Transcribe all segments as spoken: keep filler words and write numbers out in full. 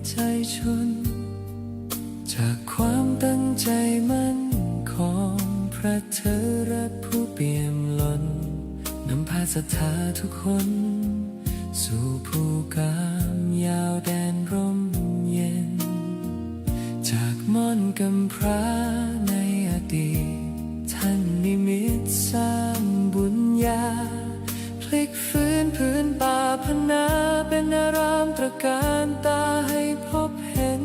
ใจชน จากความตั้งใจมั่นของพระเถรผู้เปี่ยมล้น นำพาศรัทธาทุกคน สู่ภูกามยาวแดนร่มเย็น จากม่อนกำพร้าในอดีต ท่านนิมิตสร้างบุญญา พลิกฟื้นผืนป่าพนาเป็นอารามตระการตาให้พบเห็น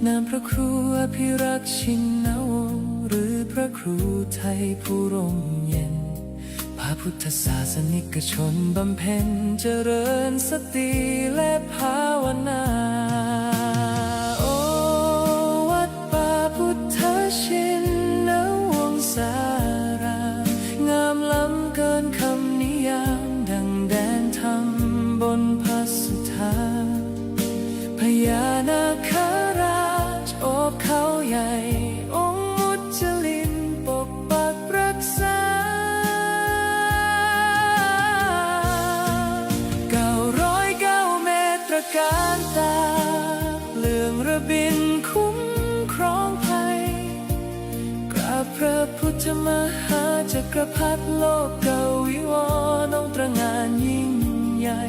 นามพระครูอภิรักษ์ชินวงศ์ หรือพระครูไทยผู้ร่มเย็น พาพุทธศาสนิกชนบำเพ็ญเจริญสติและภาวนา โอ วัดป่าพุทธชินวงศาราม งามล้ำเกินคำนิยาม ดังแดนธรรมบนพระสุธา พญานาคราชโอบเขาใหญ่ องค์มุจลินปกปักรักษา เก้าร้อยเก้าเมตรตระการตา เรื่องระบินคุ้มครองภัย กราบพระพุทธมหาจักรพรรดิโลกวิวรณ์ องค์ตระหง่านยิ่งใหญ่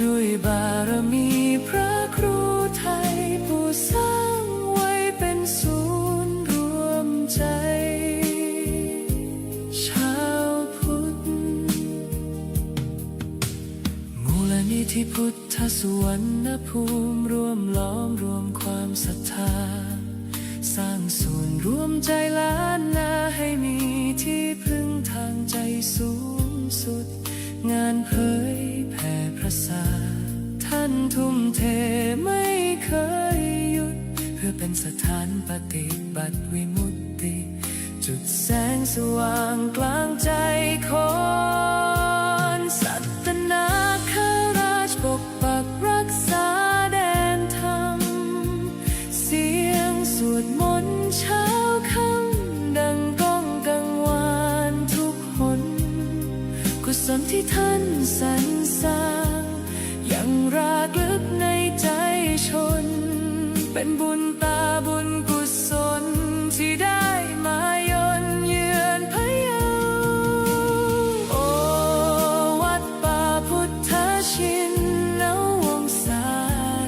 ด้วยบารมีพระครูไทย ผู้สร้างไว้เป็นศูนย์รวมใจ ชาวพุทธ มูลนิธิพุทธสุวรรณภูมิ ร่วมล้อมรวมความศรัทธา สร้างศูนย์รวมใจล้านนา ให้มีที่พึ่งทางใจสูงสุด งานเผยแผ่พระศาสนา ท่านทุ่มเทไม่เคยหยุด เพื่อเป็นสถานปฏิบัติวิมุตติ จุดแสงสว่างกลางใจคน สัตนาคราชปกปักรักษาแดนธรรม เสียงสวดมนต์เช้าค่ำดังก้องกังวานทุกหน กุศลที่ท่านสรรสร้าง ยังรากลึกในใจชน เป็นบุญตาบุญกุศลที่ได้มายนเยือนพะเยา โอ วัดป่าพุทธชินวงศา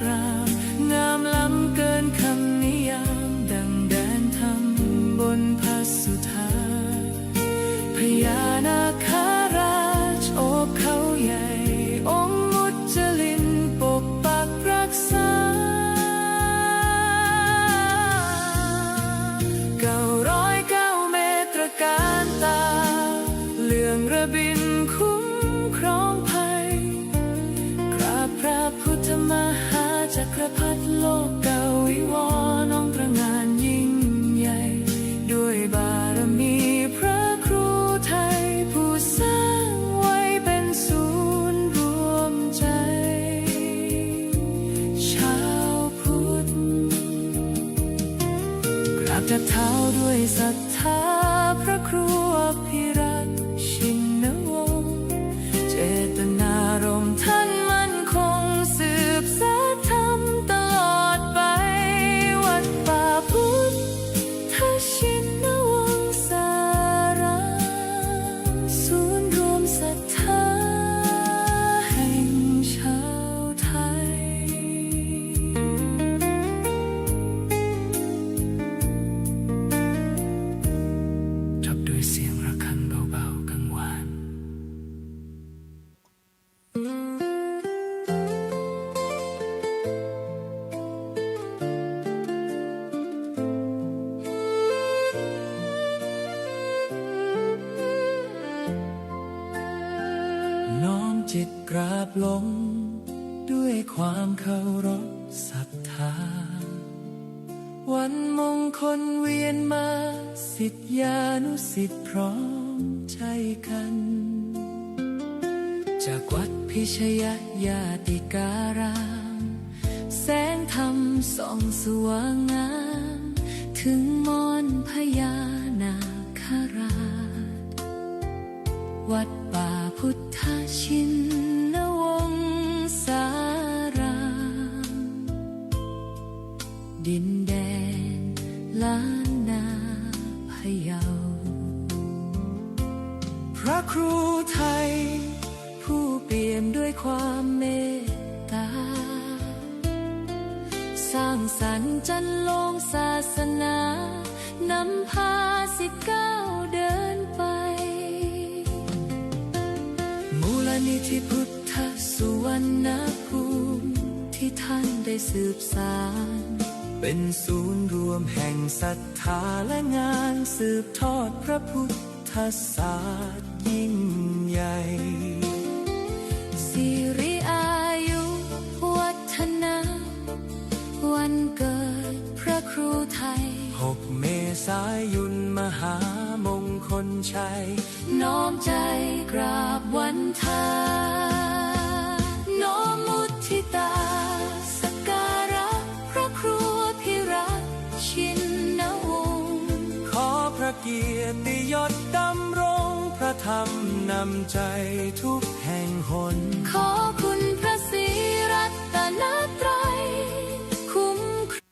ราม งามล้ำเกินคำนิยาม ดังแดนธรรมบนพระสุธา พญานาคราชโอบเขาใหญ่ องค์มุจลินปกปักรักษา เก้าร้อยเก้าเมตรตระการตา เรื่องระบินคุ้มครองภัย กราบพระพุทธมหาจักรพรรดิโลกวิวรณ์ องค์ตระหง่านยิ่งใหญ่ ด้วยบารมีพระครูไทย ผู้สร้างไว้เป็นศูนย์รวมใจ ชาวพุทธ กราบเท้าด้วยศรัทธาพระครูอภิรักษ์ชินวงศ์ เจตนารมณ์ท่านมั่นคง สืบสานธรรมตลอดไป วัดป่าพุทธชินวงศาราม ศูนย์รวมศรัทธาแห่งชาวไทย จบด้วยเสียงระฆังเบาๆ กังวาน น้อมจิตกราบลง ด้วยความเคารพศรัทธา วันมงคลเวียนมา ศิษยานุศิษย์พร้อมใจกัน จากวัดพิชยญาติการาม แสงธรรมส่องสว่างงาม ถึงม่อนพญานาคราช วัดป่าพุทธชินวงศาราม ดินแดนล้านนาพะเยา พระครูไทย ผู้เปี่ยมด้วยความเมตตา สร้างสรรค์จันลงศาสนา นำพาสิทธิ์ก้าวเดินไป มูลนิธิพุทธสุวรรณภูมิ ที่ท่านได้สืบสาน เป็นศูนย์รวมแห่งศรัทธาและงานสืบทอดพระพุทธศาสนายิ่งใหญ่ สิริอายุวัฒนะ วันเกิดพระครูไทย หกเมษายน มหามงคลชัย น้อมใจกราบวันทา น้อมมุทิตา สักการะพระครูอภิรักษ์ชินวงศ์ ขอพระเกียรติยศดำรงพระธรรมนำใจทุกแห่งหน ขอคุณพระศรีรัตนตรัยคุ้มครอ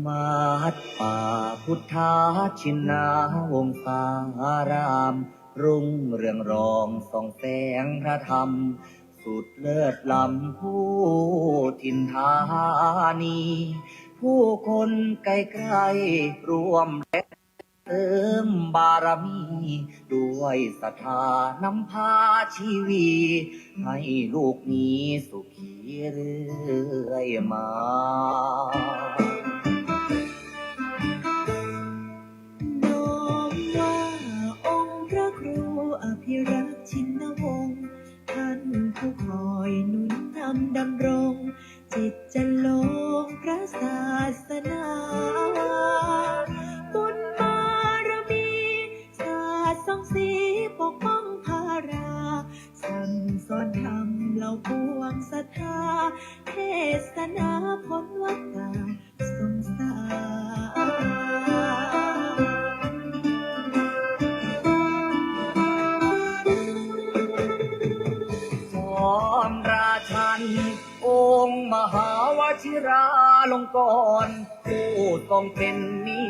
ง วัดป่าพุทธชินวงศาราม รุ่งเรืองรองส่องแสงพระธรรม สุดเลิศล้ำผู้ถิ่นธานี ผู้คนใกล้ๆร่วมแรงเสริมบารมี ด้วยศรัทธานำพาชีวี ให้ลูกมีสุขีเรื่อยมา น้อมว่าองค์พระครูอภิรักษ์ชินวงศ์ ท่านผู้คอยหนุนนำดำรง จิตจะลงพระศาสนา บุญบารมี สาดส่องสีปกป้องพารา สั่งสอนธรรมเหล่าปวงศรัทธา เทศนาพ้นวัฏฏะสงสาร สมราชัน องค์มหาวชิราลงกรณ์ ผู้ทรงเป็นมิ่ง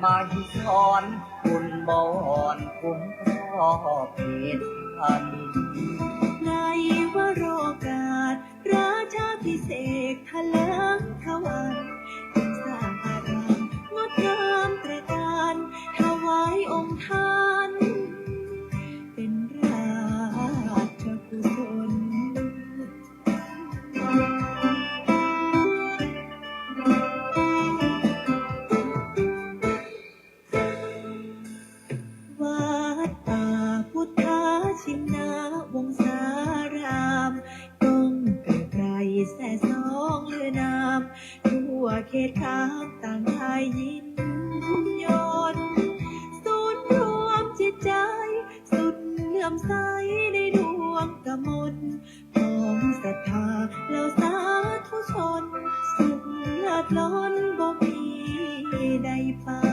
มหิธร บุญบอนคุ้มครอบเมตทัน ในวโรกาสราชาภิเษกถลิงขวัญ ยังสร้างอารามงดงามตระการ ถวายองค์ท่าน เป็นราชกุศล วัดป่าพุทธชินวงศาราม ก้องไกลๆแซ่ซ้องลือนาม ทั่วเขตคามต่างได้ยินยน ศูนย์รวมจิตใจ สุดเลื่อมใสในดวงกมล ของศรัทธาเหล่าสาธุชน สุขเลิศล้นบ่มีใดปาน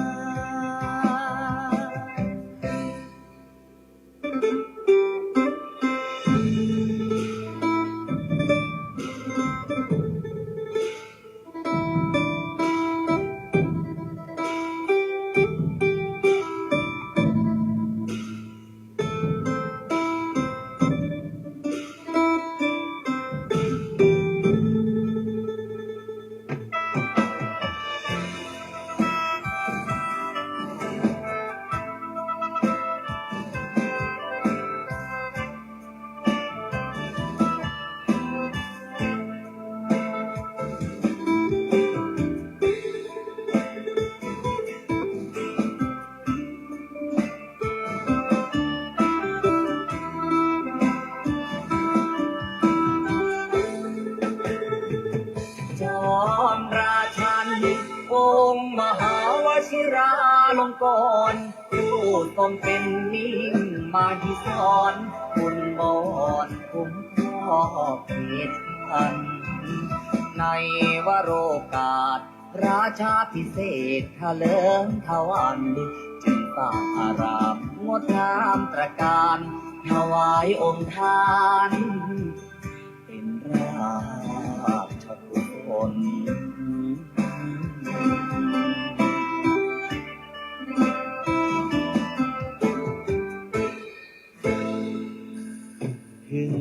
องค์มหาวชิราลงกรณ์ ผู้ทรงเป็นมิ่งมหิศร คุณบอนคุ้มครอบเขตพัน ในวโรกาสราชาภิเษกเถลิงทวัน จึงสร้างอารามงดงามตระการ ถวายองค์ท่าน เป็นราชกุศล ถึง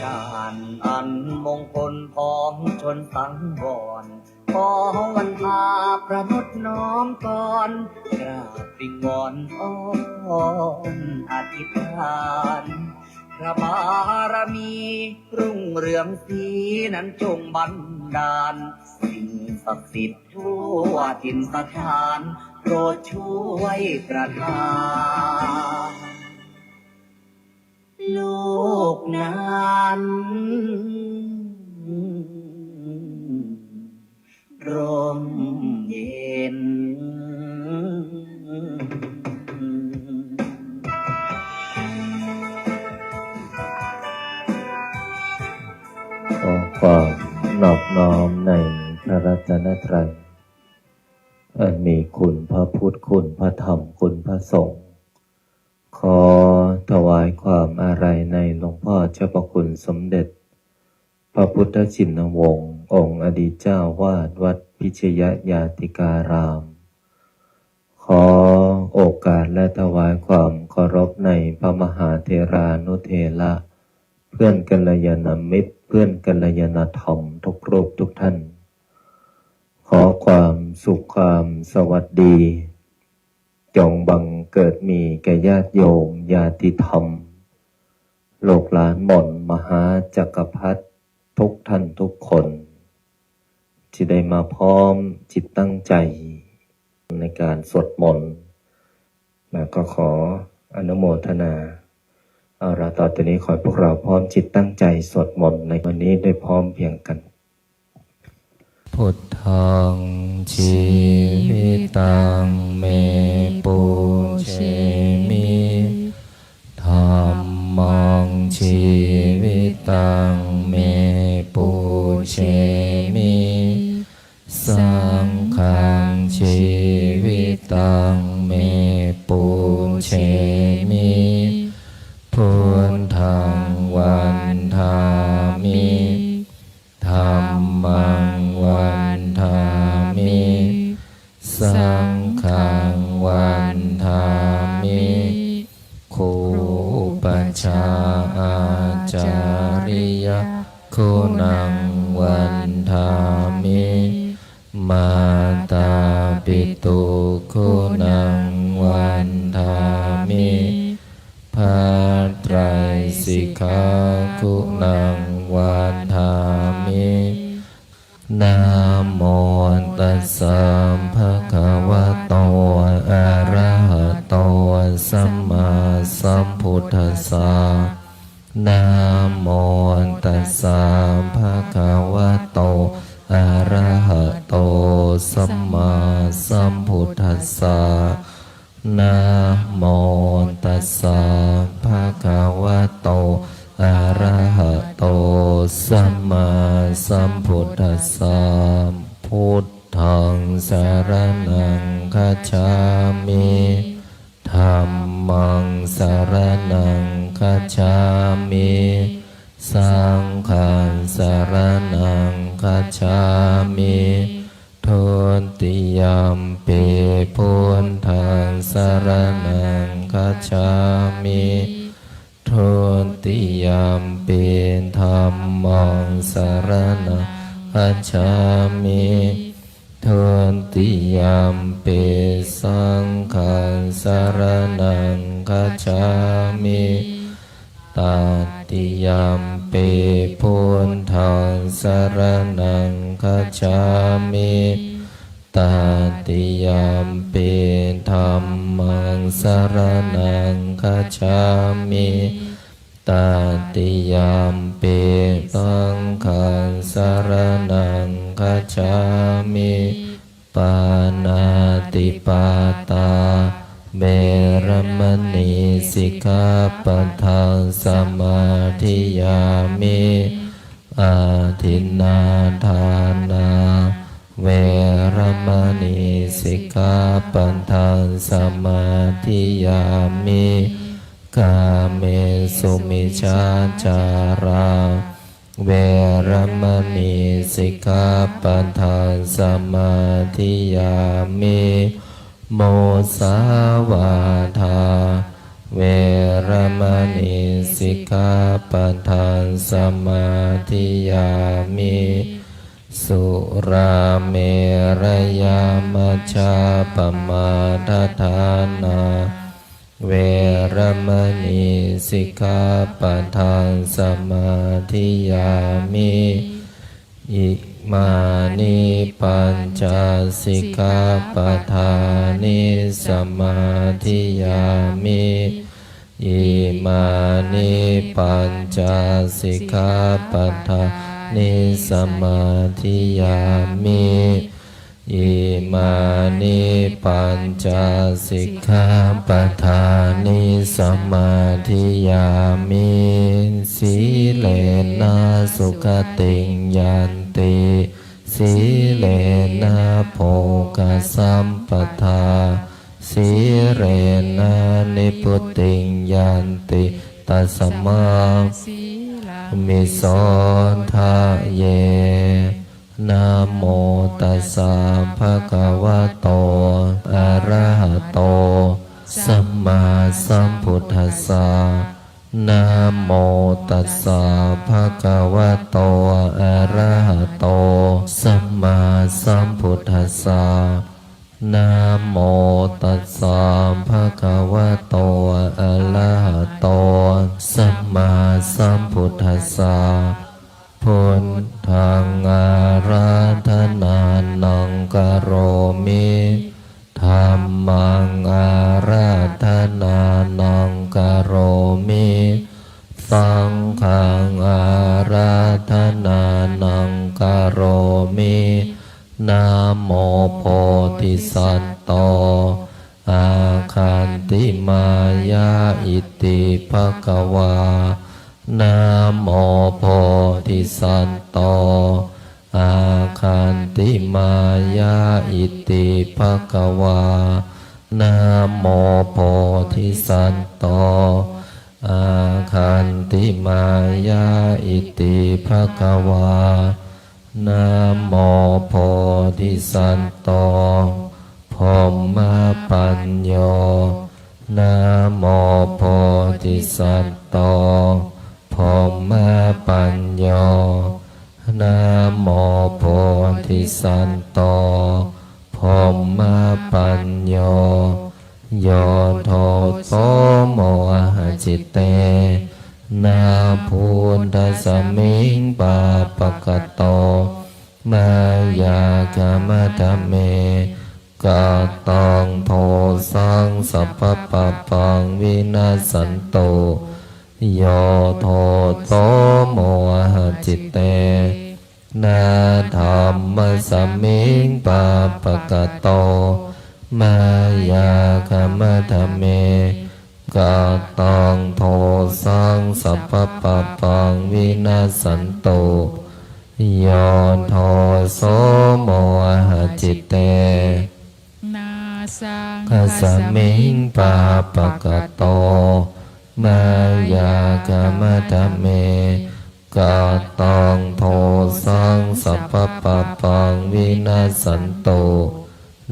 การอันมงคลพ้องชนสังวร ขอวันพาประนดน้อมกร กราบวิงวอนอ้อนอธิษฐาน พระบารมีรุ่งเรืองสีนั้นจงบันดาล สิ่งศักดิ์สิทธิ์ทั่วถิ่นสถาน โปรดช่วยประทาน ลูกนั้นร่มเย็น ขอความนอบน้อมในพระรัตนตรัย อันมีคุณพระพุทธ คุณพระธรรม คุณพระสงฆ์ ขอถวายความอาลัยในหลวงพ่อเจ้าพระคุณสมเด็จ พระพุทธชินวงศ์ องค์อดีตเจ้าวาดวัดพิชยญาติการาม ขอโอกาสและถวายความเคารพในพระมหาเถรานุเถระ เพื่อนกัลยาณมิตร เพื่อนกัลยาณธรรมทุกรูปทุกท่าน ขอความสุขความสวัสดี จงบังเกิดมีแก่ญาติโยมญาติธรรม ลูกหลานหม่อนมหาจักรพรรดิทุกท่านทุกคน ที่ได้มาพร้อมจิตตั้งใจในการสวดมนต์ แล้วก็ขออนุโมทนา เอาละ ต่อจากนี้ขอให้พวกเราพร้อมจิตตั้งใจสวดมนต์ในวันนี้ได้พร้อมเพรียงกัน Buddhaṃ jīvitaṃ me pūjemi. Dhammaṃ jīvitaṃ me pūjemi. Saṅghaṃ jīvitaṃ me pūjemi. Buddhaṃ vandāmi. Dhammaṃ vandāmi. Saṅghaṃ vandāmi. ครูอุปัชฌาย์ อาจาริยคุณัง vandāmi. Mātāpituguṇaṃ vandāmi. พระไตรสิกขาคุณัง vandāmi. Namo tassa bhagavato arahato sammāsambuddhassa. Namo tassa bhagavato arahato sammāsambuddhassa. Namo tassa bhagavato arahato sammāsambuddhassa. Buddhaṃ saraṇaṃ gacchāmi. Dhammaṃ saraṇaṃ gacchāmi. Saṅghaṃ saraṇaṃ gacchāmi. Dutiyampi buddhaṃ saraṇaṃ gacchāmi. Dutiyampi dhammaṃ saraṇaṃ gacchāmi. Dutiyampi saṅghaṃ saraṇaṃ gacchāmi. Tatiyampi buddhaṃ saraṇaṃ gacchāmi. Tatiyampi dhammaṃ saraṇaṃ gacchāmi. Tatiyampi saṅghaṃ saraṇaṃ gacchāmi. Pāṇātipātā veramaṇī sikkhāpadaṃ samādiyāmi. Adinnādānā veramaṇī sikkhāpadaṃ samādiyāmi. Kāmesu micchācārā veramaṇī sikkhāpadaṃ samādiyāmi. Musāvādā veramaṇī sikkhāpadaṃ samādiyāmi. Surāmerayamajjapamādaṭṭhānā veramaṇī sikkhāpadaṃ samādiyāmi. Imāni pañca sikkhāpadāni samādiyāmi. Imāni pañca sikkhāpadāni samādiyāmi. Imāni pañca sikkhāpadāni samādiyāmi. Sīlena sugatiṃ yanti, sīlena bhogasampadā, sīlena nibbutiṃ yanti, tasmā sīlaṃ visodhaye. Namo tassa bhagavato arahato sammāsambuddhassa. Namo tassa bhagavato arahato sammāsambuddhassa. Namo tassa bhagavato arahato sammāsambuddhassa. Buddhaṃ ārādhanānaṃ karomi. Dhammaṃ ārādhanānaṃ karomi. Saṅghaṃ ārādhanānaṃ karomi. Namo bodhisatto āgantimāya iti bhagavā. Namo bodhisatto āgantimāya iti bhagavā. Namo bodhisatto āgantimāya iti bhagavā. Namo bodhisatto brahmapañño. Namo bodhisatto brahmapañño. Namo bodhisatto brahmapañño. Yo doso mohacittena buddhasmiṃ pāpakato mayā khamatha me kataṃ dosaṃ sabbapāpaṃ vinassantu. Yo doso mohacittena dhammasmiṃ pāpakato mayā khamatha me kataṃ dosaṃ sabbapāpaṃ vinassantu. Yo doso mohacittena saṅghasmiṃ pāpakato mayā khamatha me kataṃ dosaṃ sabbapāpaṃ vinassantu.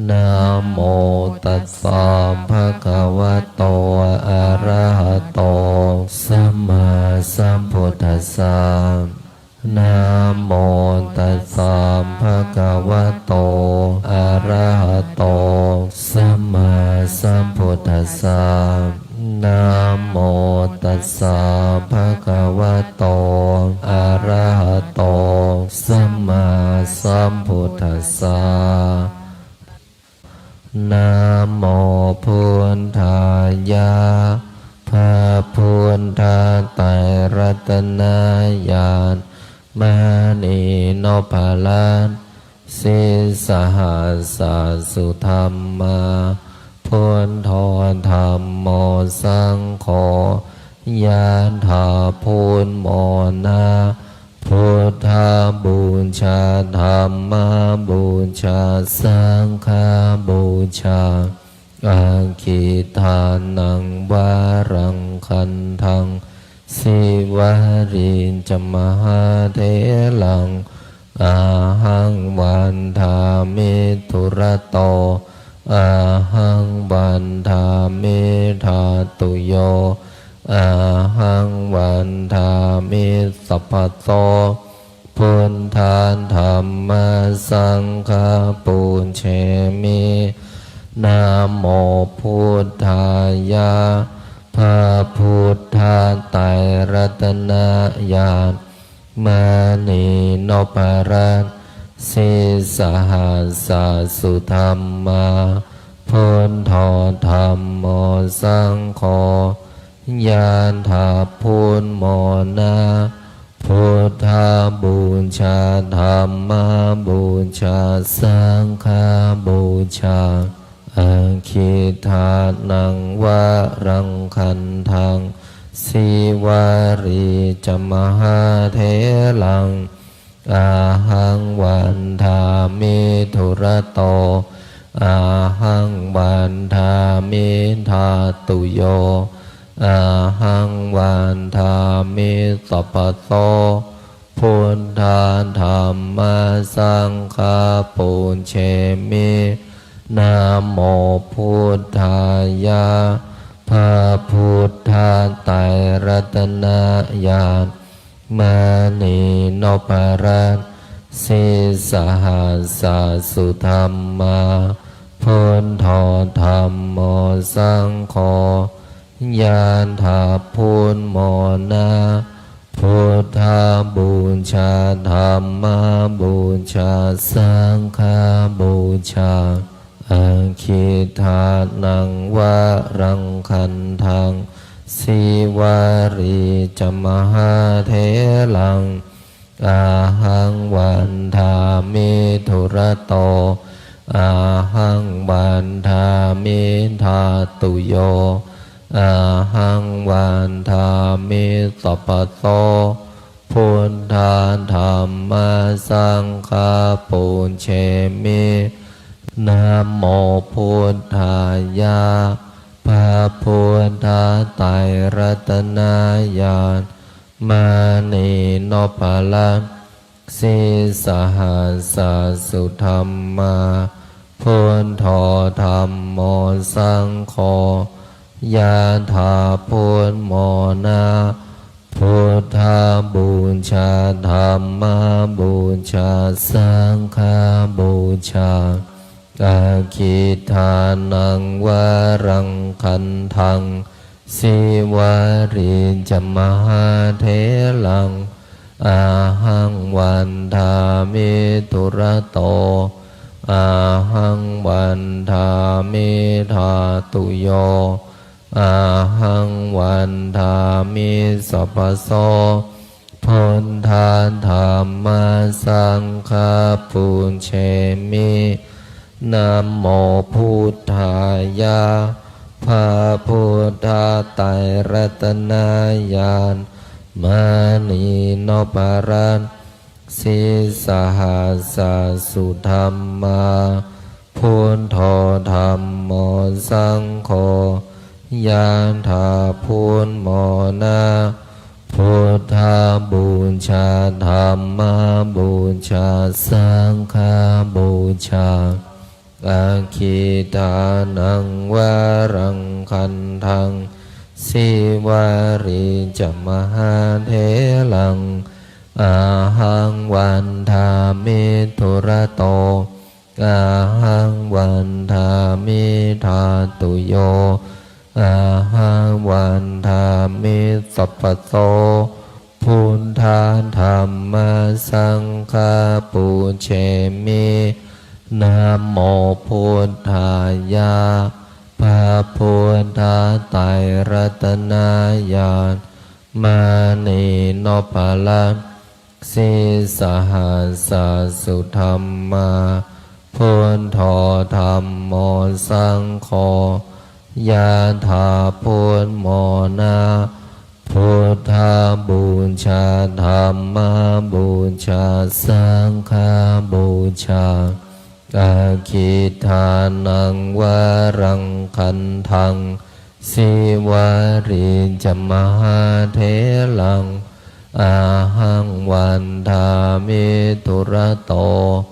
Namo tassa bhagavato arahato sammāsambuddhassa. Namo tassa bhagavato arahato sammāsambuddhassa. Namo tassa bhagavato arahato sammāsambuddhassa. Namo buddhāya. พระพุทธไตรรัตนญาณ มณีนพรัตน์ sīsahassa sudhammā, buddho dhammo saṅgho, yadā buddhamona, buddhapūjā, dhammapūjā, saṅghapūjā, aggidānaṃ varaṃ gandhaṃ, sīvalī ca mahātheraṃ, ahaṃ vandāmi dūrato, ahaṃ vandāmi dhātuyo, ahaṃ vandāmi sabbaso, buddha dhamma saṅgha pūjemi, namo buddhāya, พระพุทธไตรรัตนญาณ มณีนพรัตน์ sīsahassa sudhammā, buddho dhammo saṅgho, yadā buddhamona, buddhapūjā, dhammapūjā, saṅghapūjā, aggidānaṃ varaṃ gandhaṃ, sīvalī ca mahātheraṃ, ahaṃ vandāmi dūrato, ahaṃ vandāmi dhātuyo, ahaṃ vandāmi sabbaso, buddha dhamma saṅgha pūjemi, namo buddhāya, พระพุทธไตรรัตนญาณ มณีนพรัตน์ sīsahassa sudhammā, buddho dhammo saṅgho, yadā buddhamona, buddhapūjā, dhammapūjā, saṅghapūjā, aggidānaṃ varaṃ gandhaṃ, sīvalī ca mahātheraṃ, ahaṃ vandāmi dūrato, ahaṃ vandāmi dhātuyo, ahaṃ vandāmi sabbaso, buddha dhamma saṅgha pūjemi, namo buddhāya, พระพุทธไตรรัตนญาณ มณีนพรัตน์ sīsahassa sudhammā, buddho dhammo saṅgho, yadā buddhamona, buddhapūjā, dhammapūjā, saṅghapūjā, aggidānaṃ varaṃ gandhaṃ, sīvalī ca mahātheraṃ, ahaṃ vandāmi dūrato, ahaṃ vandāmi dhātuyo, ahaṃ vandāmi sabbaso, buddha dhamma saṅgha pūjemi, namo buddhāya, พระพุทธไตรรัตนญาณ มณีนพรัตน์ sīsahassa sudhammā, buddho dhammo saṅgho, yadā buddhamona, buddhapūjā, dhammapūjā, saṅghapūjā, aggidānaṃ varaṃ gandhaṃ, sīvalī ca mahātheraṃ, ahaṃ vandāmi dūrato, ahaṃ vandāmi dhātuyo, ahaṃ vandāmi sabbaso, buddha dhamma saṅgha pūjemi, namo buddhāya, พระพุทธไตรรัตนญาณ มณีนพรัตน์ sīsahassa sudhammā, buddho dhammo saṅgho, yadā buddhamona, buddhapūjā, dhammapūjā, saṅghapūjā, aggidānaṃ varaṃ gandhaṃ, sīvalī ca mahātheraṃ, ahaṃ vandāmi dūrato,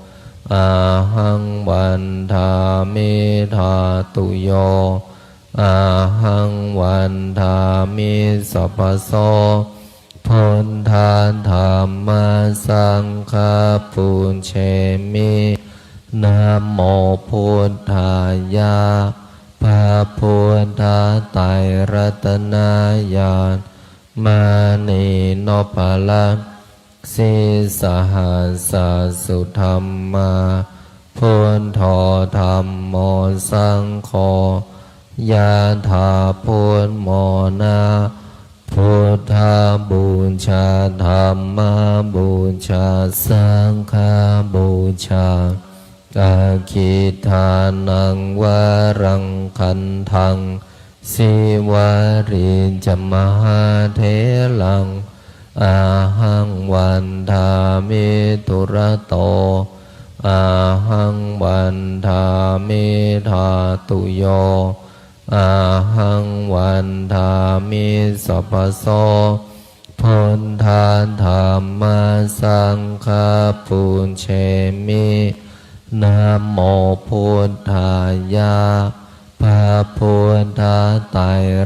ahaṃ vandāmi dhātuyo, ahaṃ vandāmi sabbaso, buddha dhamma saṅgha pūjemi. Namo buddhāya, พระพุทธไตรรัตนญาณ มณีนพรัตน์ sīsahassa sudhammā, buddho dhammo saṅgho, yadā buddhamona, buddhapūjā, dhammapūjā, saṅghapūjā, aggidānaṃ varaṃ gandhaṃ, sīvalī ca mahātheraṃ, ahaṃ vandāmi dūrato, ahaṃ vandāmi dhātuyo, ahaṃ vandāmi sabbaso, buddha dhamma saṅgha pūjemi. Namo buddhāya, พระพุทธไตร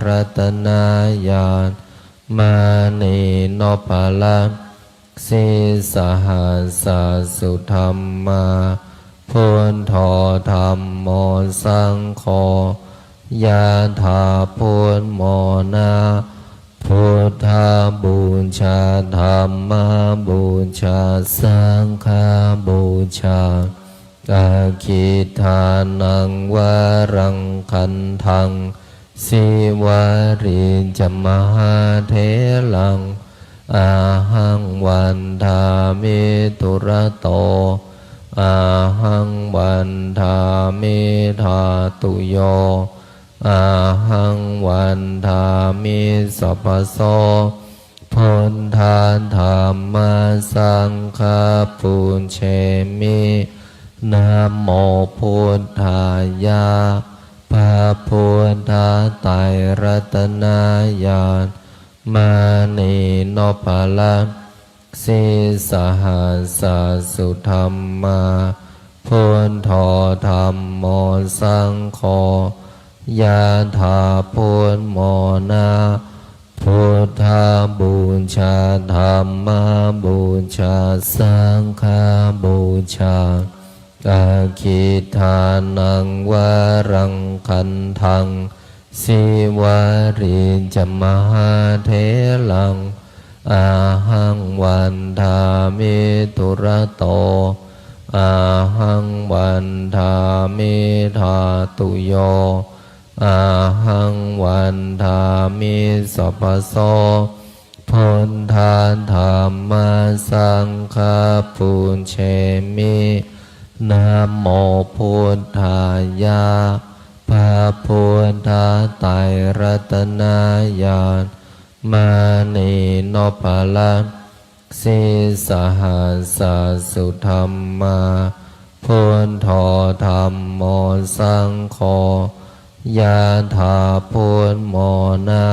รัตนญาณ มณีนพรัตน์ sīsahassa sudhammā, buddho dhammo saṅgho, yadā buddhamona, buddhapūjā, dhammapūjā, saṅghapūjā, aggidānaṃ varaṃ gandhaṃ, sīvalī ca mahātheraṃ, ahaṃ vandāmi dūrato, ahaṃ vandāmi dhātuyo, ahaṃ vandāmi sabbaso, buddha dhamma saṅgha pūjemi. Namo buddhāya, พระพุทธไตรรัตนญาณ มณีนพรัตน์ sīsahassa sudhammā, buddho dhammo saṅgho, yadā buddhamona, buddhapūjā, dhammapūjā, saṅghapūjā, aggidānaṃ varaṃ gandhaṃ, sīvalī ca mahātheraṃ, ahaṃ vandāmi dūrato, ahaṃ vandāmi dhātuyo, ahaṃ vandāmi sabbaso, buddha dhamma saṅgha pūjemi. Namo buddhāya, พระพุทธไตรรัตนญาณ มณีนพรัตน์ sīsahassa sudhammā, buddho dhammo saṅgho, yadā buddhamona,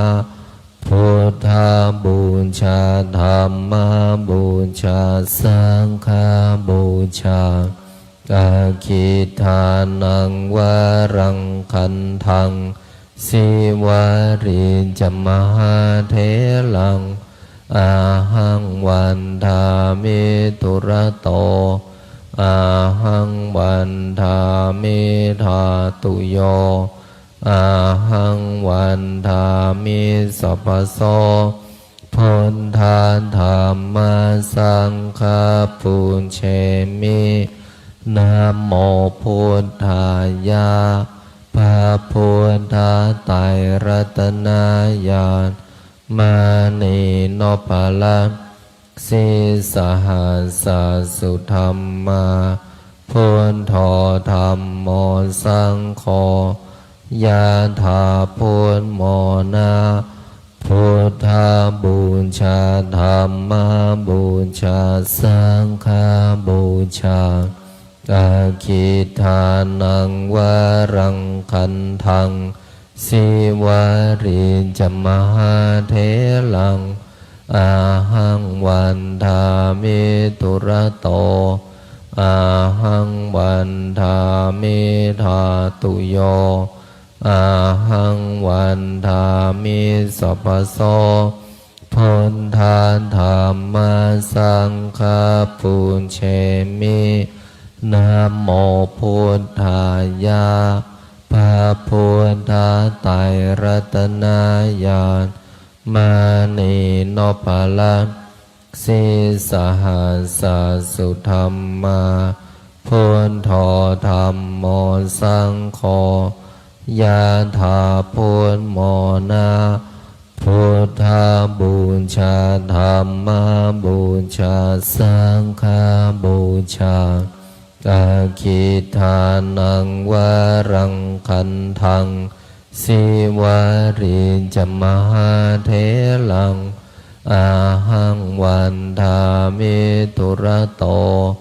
buddhapūjā, dhammapūjā, saṅghapūjā, aggidānaṃ varaṃ gandhaṃ, sīvalī ca mahātheraṃ, ahaṃ vandāmi dūrato, ahaṃ vandāmi dhātuyo, ahaṃ vandāmi sabbaso, buddha dhamma saṅgha pūjemi. Namo buddhāya, พระพุทธไตรรัตนญาณ มณีนพรัตน์ sīsahassa sudhammā, buddho dhammo saṅgho, yadā buddhamona, buddhapūjā, dhammapūjā, saṅghapūjā, aggidānaṃ varaṃ gandhaṃ, sīvalī ca mahātheraṃ, ahaṃ vandāmi dūrato, ahaṃ vandāmi dhātuyo, ahaṃ vandāmi sabbaso, buddha dhamma saṅgha pūjemi, namo buddhāya, พระพุทธไตรรัตนญาณ มณีนพรัตน์ sīsahassa sudhammā, buddho dhammo saṅgho, yadā buddhamona, buddhapūjā, dhammapūjā, saṅghapūjā, aggidānaṃ varaṃ gandhaṃ, sīvalī ca mahātheraṃ, ahaṃ vandāmi dūrato,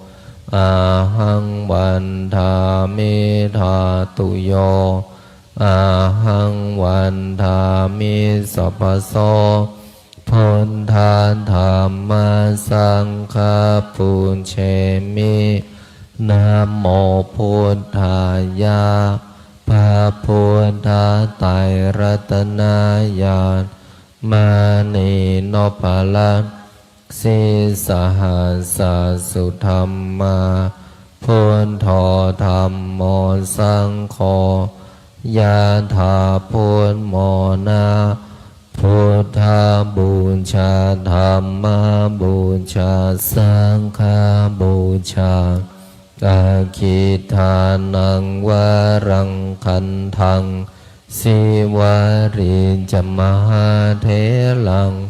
ahaṃ vandāmi dhātuyo, ahaṃ vandāmi sabbaso, buddha dhamma saṅgha pūjemi, namo buddhāya, พระพุทธไตรรัตนญาณ มณีนพรัตน์ sīsahassa sudhammā, buddho dhammo saṅgho, yadā buddhamona, buddhapūjā, dhammapūjā, saṅghapūjā, aggidānaṃ varaṃ gandhaṃ, sīvalī ca mahātheraṃ,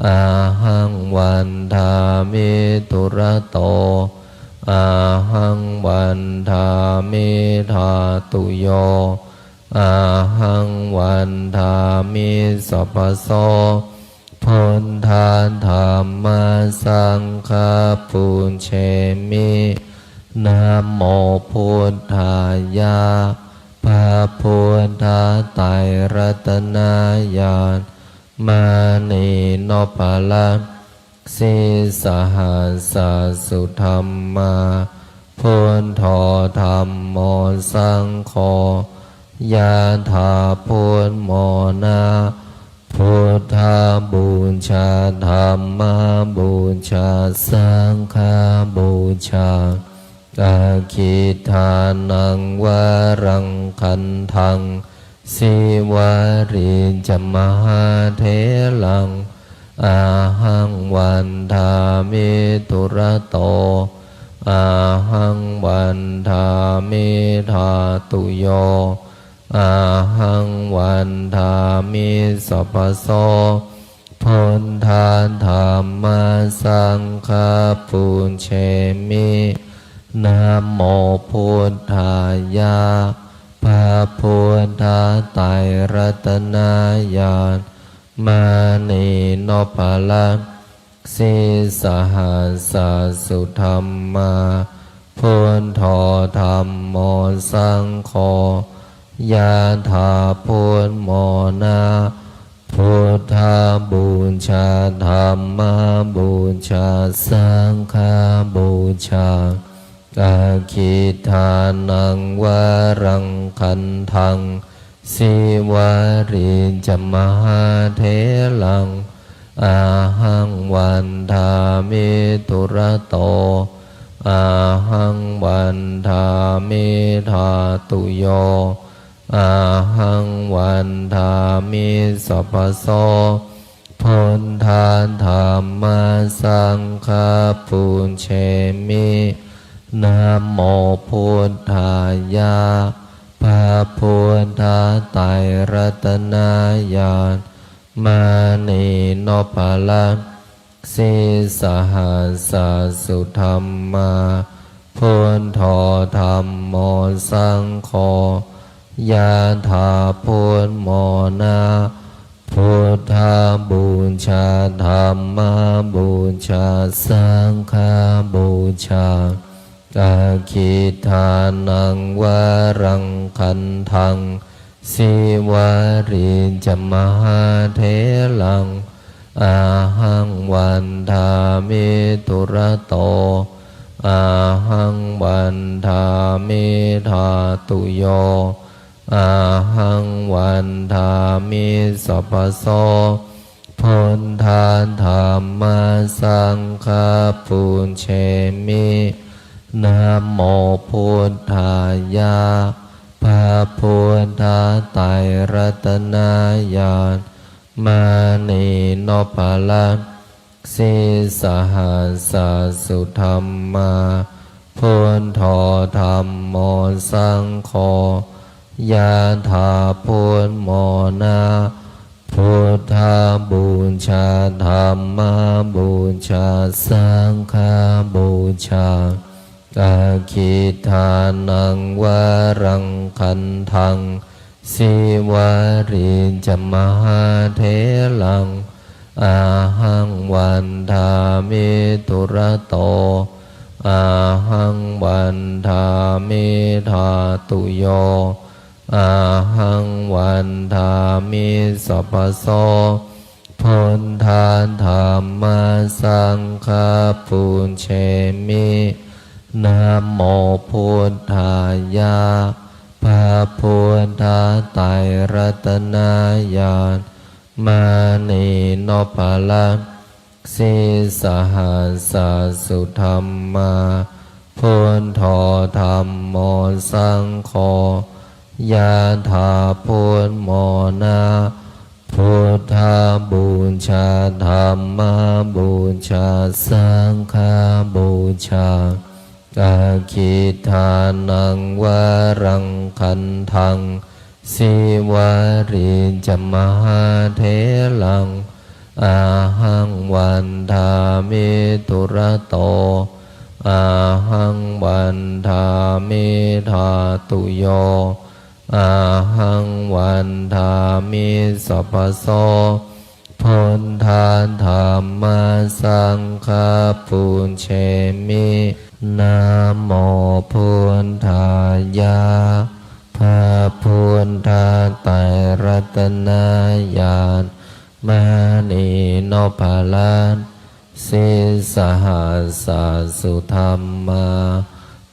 ahaṃ vandāmi dūrato, ahaṃ vandāmi dhātuyo, ahaṃ vandāmi sabbaso, buddha dhamma saṅgha pūjemi, namo buddhāya, พระพุทธไตรรัตนญาณ มณีนพรัตน์ sīsahassa sudhammā, buddho dhammo saṅgho, yadā buddhamona, buddhapūjā, dhammapūjā, saṅghapūjā, aggidānaṃ varaṃ gandhaṃ, sīvalī ca mahātheraṃ, ahaṃ vandāmi dūrato, ahaṃ vandāmi dhātuyo, ahaṃ vandāmi sabbaso, buddha dhamma saṅgha pūjemi, namo buddhāya, พระพุทธไตรรัตนญาณ มณีนพรัตน์ sīsahassa sudhammā, buddho dhammo saṅgho, yadā buddhamona, buddhapūjā, dhammapūjā, saṅghapūjā, aggidānaṃ varaṃ gandhaṃ, sīvalī ca mahātheraṃ, ahaṃ vandāmi dūrato, ahaṃ vandāmi dhātuyo, ahaṃ vandāmi sabbaso, buddha dhamma saṅgha pūjemi, namo buddhāya, พระพุทธไตรรัตนญาณ มณีนพรัตน์ sīsahassa sudhammā, buddho dhammo saṅgho, yadā buddhamona, buddhapūjā dhammapūjā saṅghapūjā, aggidānaṃ varaṃ gandhaṃ, sīvalī ca mahātheraṃ, ahaṃ vandāmi dūrato, ahaṃ vandāmi dhātuyo, ahaṃ vandāmi sabbaso, buddha dhamma saṅgha pūjemi. Namo buddhāya, พระพุทธไตรรัตนญาณ มณีนพรัตน์ sīsahassa sudhammā, buddho dhammo saṅgho, yadā buddhamona, buddhapūjā dhammapūjā saṅghapūjā, aggidānaṃ varaṃ gandhaṃ, sīvalī ca mahātheraṃ, ahaṃ vandāmi dūrato, ahaṃ vandāmi dhātuyo, ahaṃ vandāmi sabbaso, buddha dhamma saṅgha pūjemi. Namo buddhāya, พระพุทธไตรรัตนญาณ มณีนพรัตน์ sīsahassa sudhammā, buddho dhammo saṅgho, yadā buddhamona, buddhapūjā dhammapūjā saṅghapūjā, aggidānaṃ varaṃ gandhaṃ, sīvalī ca mahātheraṃ, ahaṃ vandāmi dūrato, ahaṃ vandāmi dhātuyo, ahaṃ vandāmi sabbaso, buddha dhamma saṅgha pūjemi. Namo buddhāya, พระพุทธไตรรัตนญาณ มณีนพรัตน์ sīsahassa sudhammā,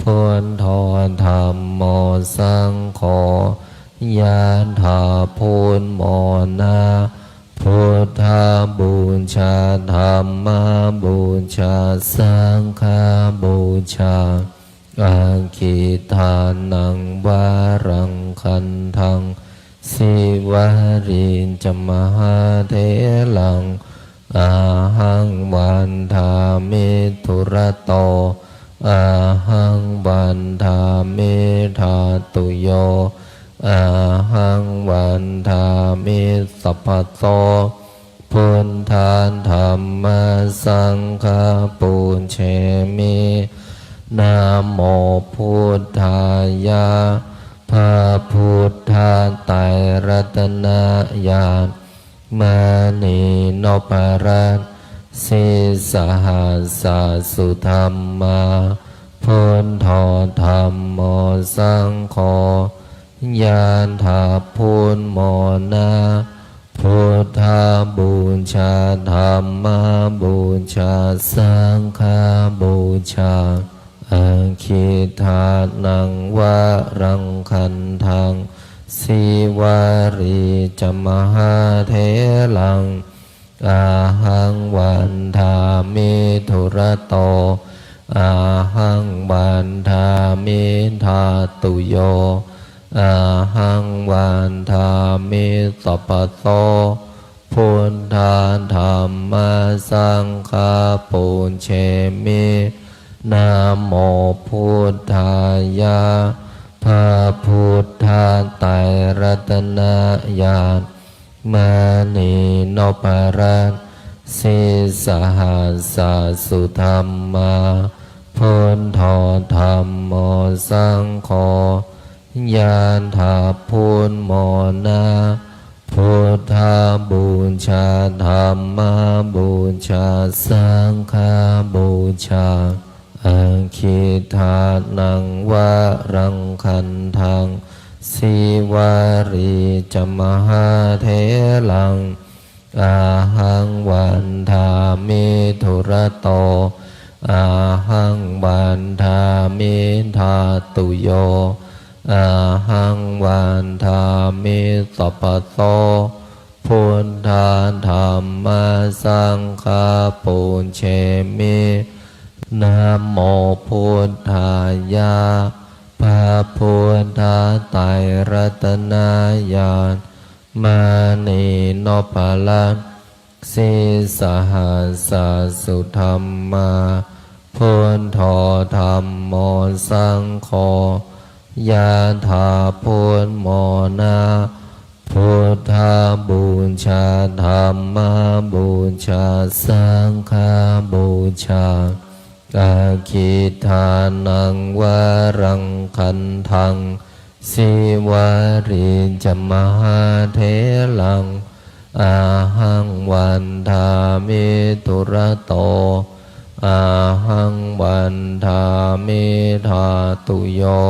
buddho dhammo saṅgho, yadā buddhamona, buddhapūjā dhammapūjā saṅghapūjā, aggidānaṃ varaṃ gandhaṃ, sīvalī ca mahātheraṃ, ahaṃ vandāmi dūrato, ahaṃ vandāmi dhātuyo, ahaṃ vandāmi sabbaso, buddha dhamma saṅgha pūjemi. Namo buddhāya, พระพุทธไตรรัตนญาณ มณีนพรัตน์ sīsahassa sudhammā, buddho dhammo saṅgho, yadā buddhamona, buddhapūjā dhammapūjā saṅghapūjā, aggidānaṃ varaṃ gandhaṃ, sīvalī ca mahātheraṃ, ahaṃ vandāmi dūrato, ahaṃ vandāmi dhātuyo, ahaṃ vandāmi sabbaso, buddha dhamma saṅgha pūjemi. Namo buddhāya, พระพุทธไตรรัตนญาณ มณีนพรัตน์ sīsahassa sudhammā, buddho dhammo saṅgho, yadā brahmuṇā, buddhapūjā dhammapūjā saṅghapūjā, aggidānaṃ varaṃ gandhaṃ, sīvalī ca mahātheraṃ, ahaṃ vandāmi dūrato, ahaṃ vandāmi dhātuyo, ahaṃ vandāmi sabbaso, buddha dhamma saṅgha pūjemi. Namo buddhāya, พระพุทธไตรรัตนญาณ มณีนพรัตน์ sīsahassa sudhammā, buddho dhammo saṅgho, yadā brahmuṇā, buddhapūjā dhammapūjā saṅghapūjā, aggidānaṃ varaṃ gandhaṃ, sīvalī ca mahātheraṃ, ahaṃ vandāmi dūrato, ahaṃ vandāmi dhātuyo,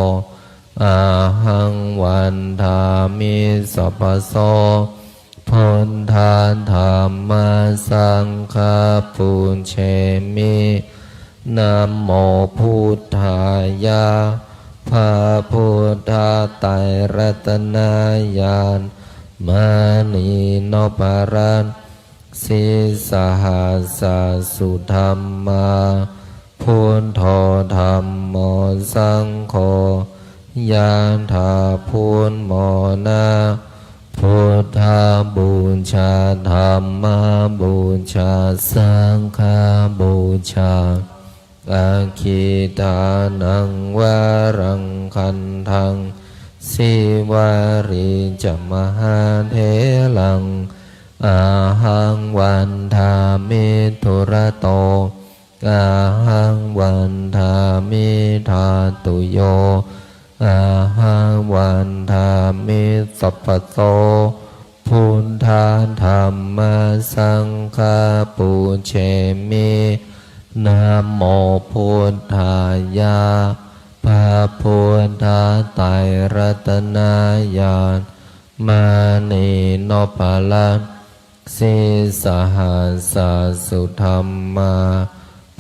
ahaṃ vandāmi sabbaso, buddha dhamma saṅgha pūjemi. Namo buddhāya, พระพุทธไตรรัตนญาณ มณีนพรัตน์ sīsahassa sudhammā, buddho dhammo saṅgho, yadā brahmuṇā, buddhapūjā dhammapūjā saṅghapūjā, aggidānaṃ varaṃ gandhaṃ, sīvalī ca mahātheraṃ, ahaṃ vandāmi dūrato, ahaṃ vandāmi dhātuyo, ahaṃ vandāmi sabbaso, buddha dhamma saṅgha pūjemi. Namo buddhāya, พระพุทธไตรรัตนญาณ มณีนพรัตน์ sīsahassa sudhammā,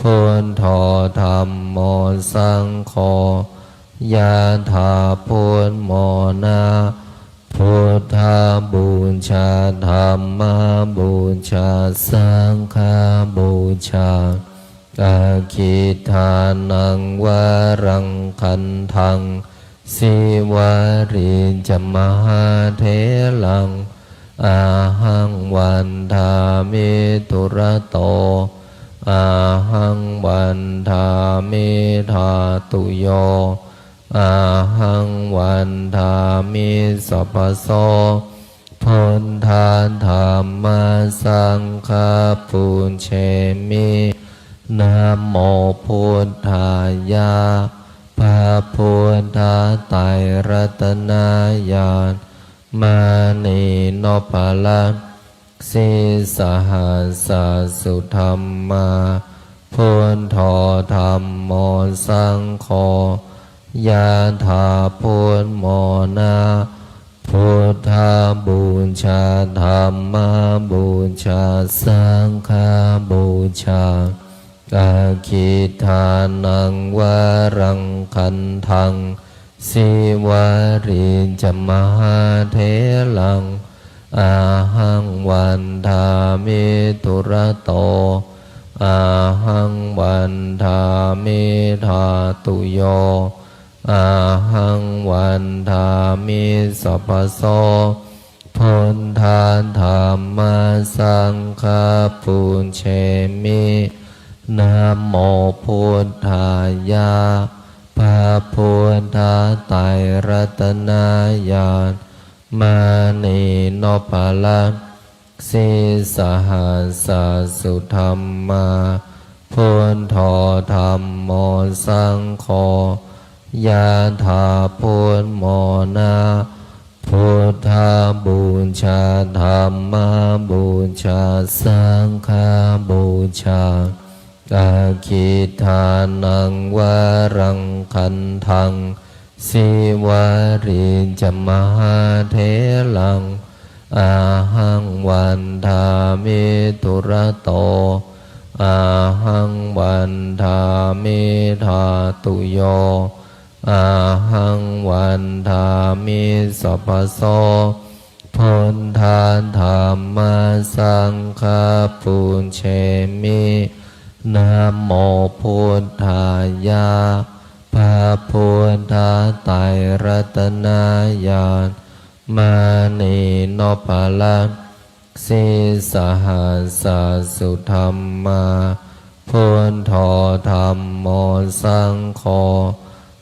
buddho dhammo saṅgho, yadā brahmuṇā, buddhapūjā dhammapūjā saṅghapūjā, aggidānaṃ varaṃ gandhaṃ, sīvalī ca mahātheraṃ, ahaṃ vandāmi dūrato, ahaṃ vandāmi dhātuyo, ahaṃ vandāmi sabbaso, buddha dhamma saṅgha pūjemi. Namo buddhāya, พระพุทธไตรรัตนญาณ มณีนพรัตน์ sīsahassa sudhammā, buddho dhammo saṅgho, yadā brahmuṇā, buddhapūjā dhammapūjā saṅghapūjā, aggidānaṃ varaṃ gandhaṃ, sīvalī ca mahātheraṃ, ahaṃ vandāmi dūrato, ahaṃ vandāmi dhātuyo, ahaṃ vandāmi sabbaso, buddha dhamma saṅgha pūjemi. Namo buddhāya, พระพุทธไตรรัตนญาณ มณีนพรัตน์ sīsahassa sudhammā, buddho dhammo saṅgho, yadā buddhamona, buddhapūjā, dhammapūjā, saṅghapūjā, aggidānaṃ varaṃ gandhaṃ, sīvalī ca mahātheraṃ, ahaṃ vandāmi dūrato, ahaṃ vandāmi dhātuyo, ahaṃ vandāmi sabbaso, buddha dhamma saṅgha pūjemi, namo buddhāya, พระพุทธไตรรัตนญาณ มณีนพรัตน์ sīsahassa sudhammā, buddho dhammo saṅgho,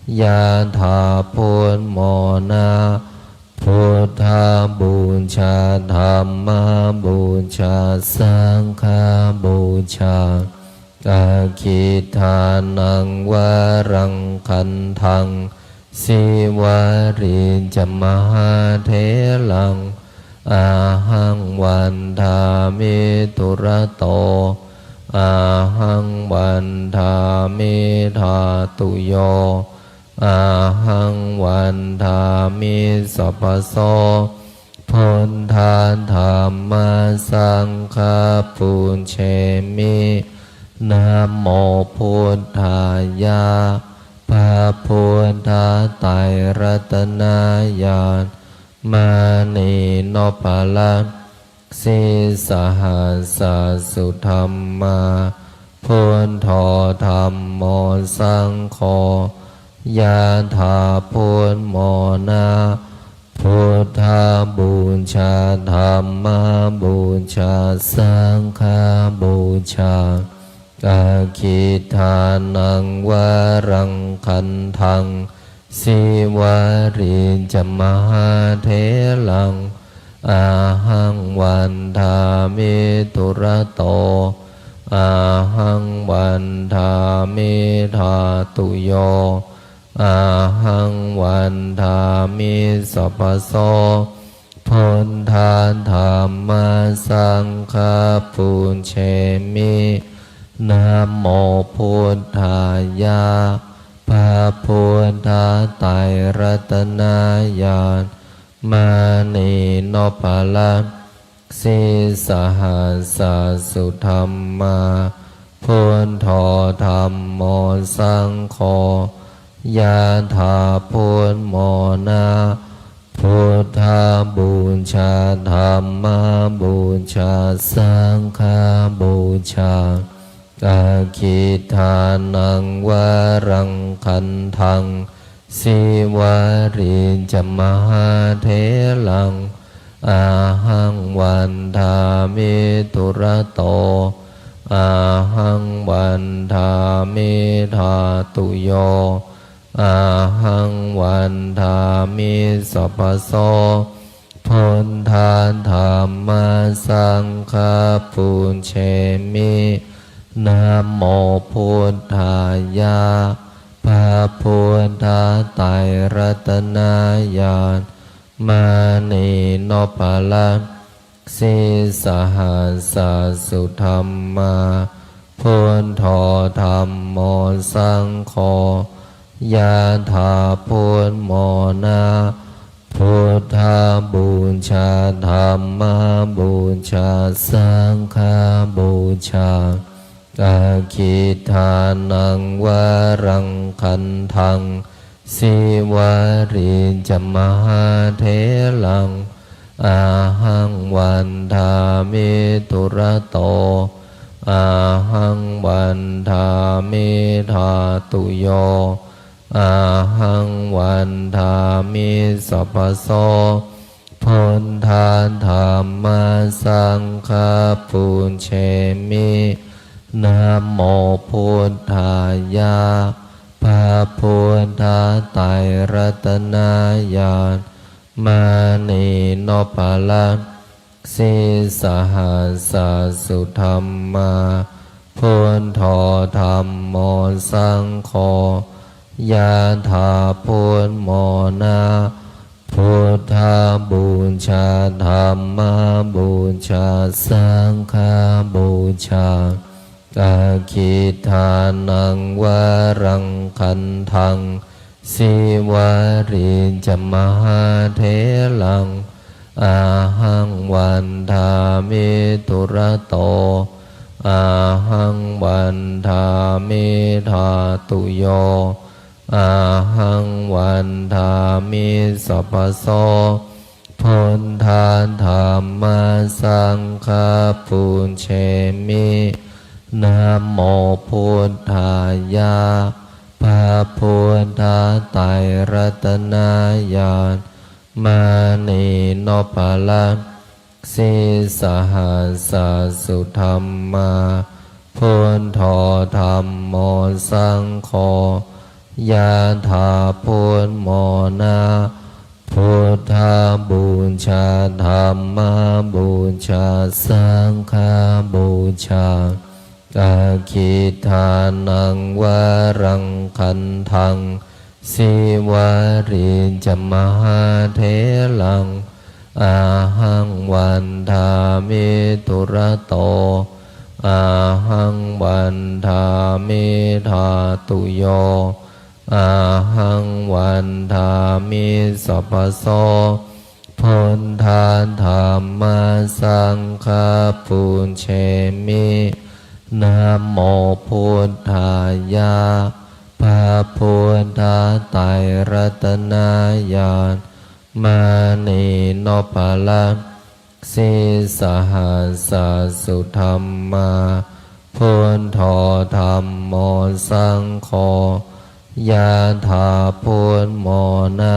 yadā buddhamona, buddhapūjā, dhammapūjā, saṅghapūjā, aggidānaṃ varaṃ gandhaṃ, sīvalī ca mahātheraṃ, ahaṃ vandāmi dūrato, ahaṃ vandāmi dhātuyo, ahaṃ vandāmi sabbaso, buddha dhamma saṅgha pūjemi, namo buddhāya, พระพุทธไตรรัตนญาณ มณีนพรัตน์ sīsahassa sudhammā, buddho dhammo saṅgho, yadā buddhamona, buddhapūjā, dhammapūjā, saṅghapūjā, aggidānaṃ varaṃ gandhaṃ, sīvalī ca mahātheraṃ, ahaṃ vandāmi dūrato, ahaṃ vandāmi dhātuyo, ahaṃ vandāmi sabbaso, buddha dhamma saṅgha pūjemi, namo buddhāya, พระพุทธไตรรัตนญาณ มณีนพรัตน์ sīsahassa sudhammā, buddho dhammo saṅgho, yadā buddhamona, buddhapūjā, dhammapūjā, saṅghapūjā, aggidānaṃ varaṃ gandhaṃ, sīvalī ca mahātheraṃ, ahaṃ vandāmi dūrato, ahaṃ vandāmi dhātuyo, ahaṃ vandāmi sabbaso, buddha dhamma saṅgha pūjemi, namo buddhāya, พระพุทธไตรรัตนญาณ มณีนพรัตน์ sīsahassa sudhammā, buddho dhammo saṅgho, yadā buddhamona, buddhapūjā, dhammapūjā, saṅghapūjā, aggidānaṃ varaṃ gandhaṃ, sīvalī ca mahātheraṃ, ahaṃ vandāmi dūrato, ahaṃ vandāmi dhātuyo, ahaṃ vandāmi sabbaso, buddha dhamma saṅgha pūjemi, namo buddhāya, พระพุทธไตรรัตนญาณ มณีนพรัตน์ sīsahassa sudhammā, buddho dhammo saṅgho, yadā buddhamona, buddhapūjā, dhammapūjā, saṅghapūjā, aggidānaṃ varaṃ gandhaṃ, sīvalī ca mahātheraṃ, ahaṃ vandāmi dūrato, ahaṃ vandāmi dhātuyo, ahaṃ vandāmi sabbaso, buddha dhamma saṅgha pūjemi. Namo buddhāya, พระพุทธไตรรัตนญาณ มณีนพรัตน์ sīsahassa sudhammā, buddho dhammo saṅgho, yadā buddhamona, buddhapūjā, dhammapūjā, saṅghapūjā, aggidānaṃ varaṃ gandhaṃ, sīvalī ca mahātheraṃ, ahaṃ vandāmi dūrato, ahaṃ vandāmi dhātuyo, ahaṃ vandāmi sabbaso, buddha dhamma saṅgha pūjemi. Namo buddhāya, พระพุทธไตรรัตนญาณ มณีนพรัตน์ sīsahassa sudhammā, buddho dhammo saṅgho, yadā buddhamona,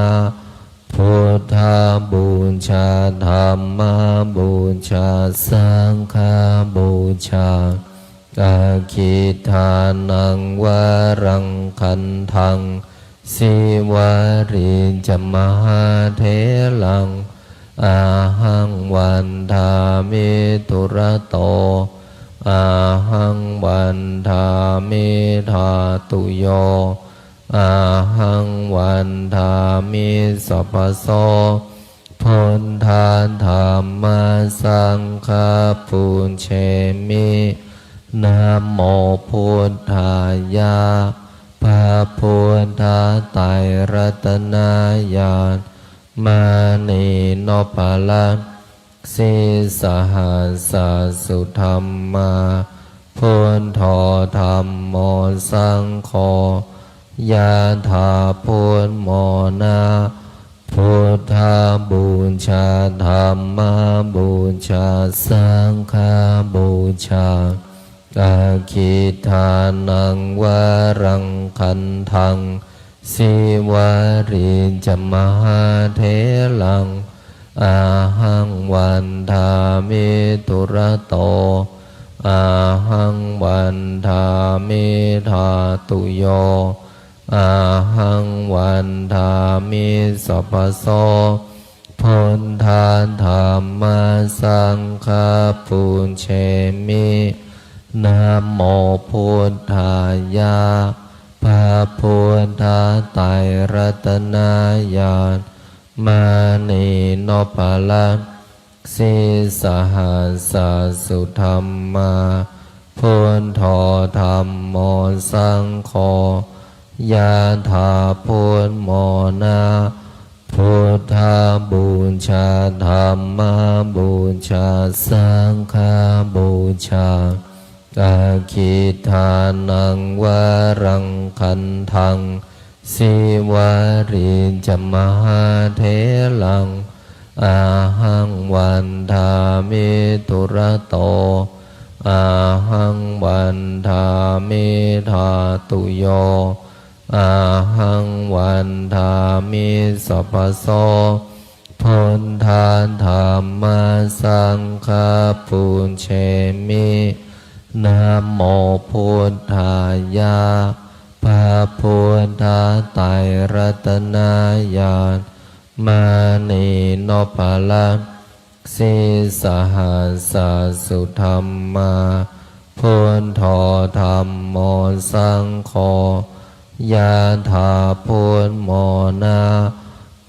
buddhapūjā, dhammapūjā, saṅghapūjā, aggidānaṃ varaṃ gandhaṃ, sīvalī ca mahātheraṃ, ahaṃ vandāmi dūrato, ahaṃ vandāmi dhātuyo, ahaṃ vandāmi sabbaso, buddha dhamma saṅgha pūjemi. Namo buddhāya, พระพุทธไตรรัตนญาณ มณีนพรัตน์ sīsahassa sudhammā, buddho dhammo saṅgho, yadā buddhamona, buddhapūjā, dhammapūjā, saṅghapūjā, aggidānaṃ varaṃ gandhaṃ, sīvalī ca mahātheraṃ, ahaṃ vandāmi dūrato, ahaṃ vandāmi dhātuyo, ahaṃ vandāmi sabbaso, buddha dhamma saṅgha pūjemi. Namo buddhāya, พระพุทธไตรรัตนญาณ มณีนพรัตน์ sīsahassa sudhammā, buddho dhammo saṅgho, yadā buddhamona, buddhapūjā, dhammapūjā, saṅghapūjā, aggidānaṃ varaṃ gandhaṃ, sīvalī ca mahātheraṃ, ahaṃ vandāmi dūrato, ahaṃ vandāmi dhātuyo, ahaṃ vandāmi sabbaso, buddha dhamma saṅgha pūjemi. Namo buddhāya, พระพุทธไตรรัตนญาณ มณีนพรัตน์ sīsahassa sudhammā, buddho dhammo saṅgho, yadā buddhamona,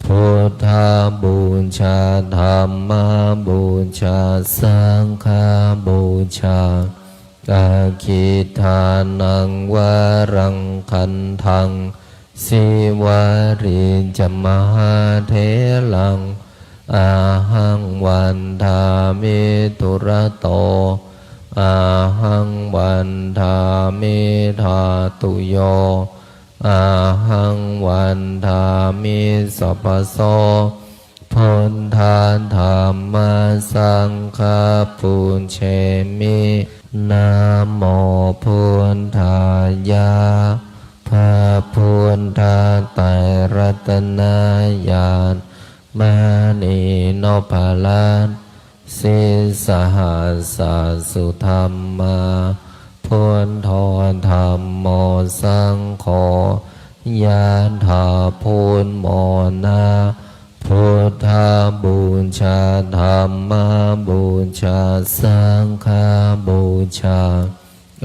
buddhapūjā dhammapūjā saṅghapūjā, aggidānaṃ varaṃ gandhaṃ, sīvalī ca mahātheraṃ, ahaṃ vandāmi dūrato, ahaṃ vandāmi dhātuyo, ahaṃ vandāmi sabbaso, buddha dhamma saṅgha pūjemi. Namo buddhāya, พระพุทธไตรรัตนญาณ มณีนพรัตน์ sīsahassa sudhammā, buddho dhammo saṅgho, yadā buddhamona, buddhapūjā dhammapūjā saṅghapūjā,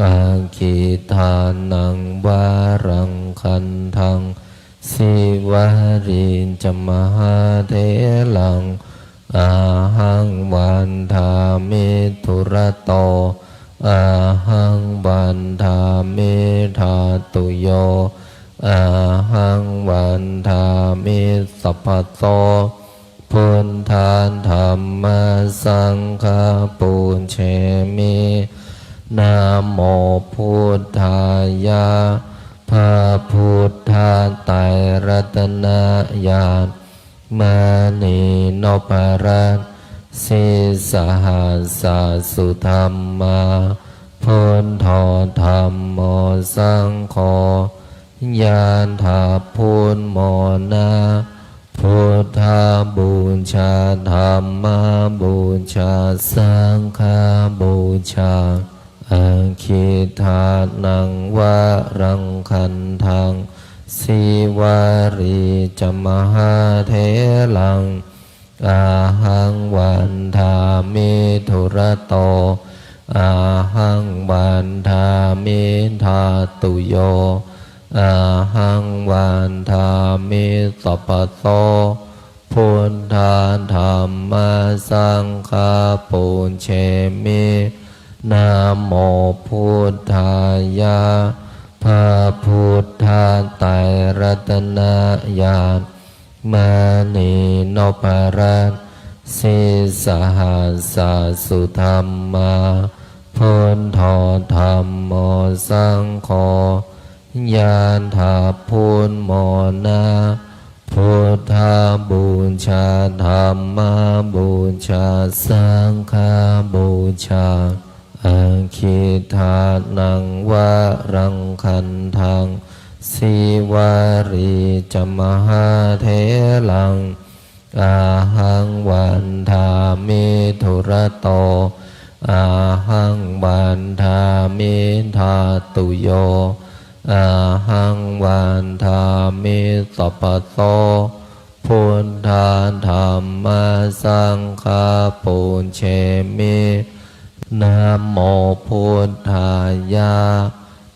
aggidānaṃ varaṃ gandhaṃ, sīvalī ca mahātheraṃ, ahaṃ vandāmi dūrato, ahaṃ vandāmi dhātuyo, ahaṃ vandāmi sabbaso, buddha dhamma saṅgha pūjemi. Namo buddhāya, พระพุทธไตรรัตนญาณ มณีนพรัตน์ sīsahassa sudhammā, buddho dhammo saṅgho, yadā buddhamona, buddhapūjā dhammapūjā saṅghapūjā, aggidānaṃ varaṃ gandhaṃ, sīvalī ca mahātheraṃ, ahaṃ vandāmi dūrato, ahaṃ vandāmi dhātuyo, ahaṃ vandāmi sabbaso, buddha dhamma saṅgha pūjemi. Namo buddhāya, พระพุทธไตรรัตนญาณ มณีนพรัตน์ sīsahassa sudhammā, buddho dhammo saṅgho, yadā buddhamona, buddhapūjā dhammapūjā saṅghapūjā, aggidānaṃ varaṃ gandhaṃ, sīvalī ca mahātheraṃ, ahaṃ vandāmi dūrato, ahaṃ vandāmi dhātuyo, ahaṃ vandāmi sabbaso, buddha dhamma saṅgha pūjemi. Namo buddhāya,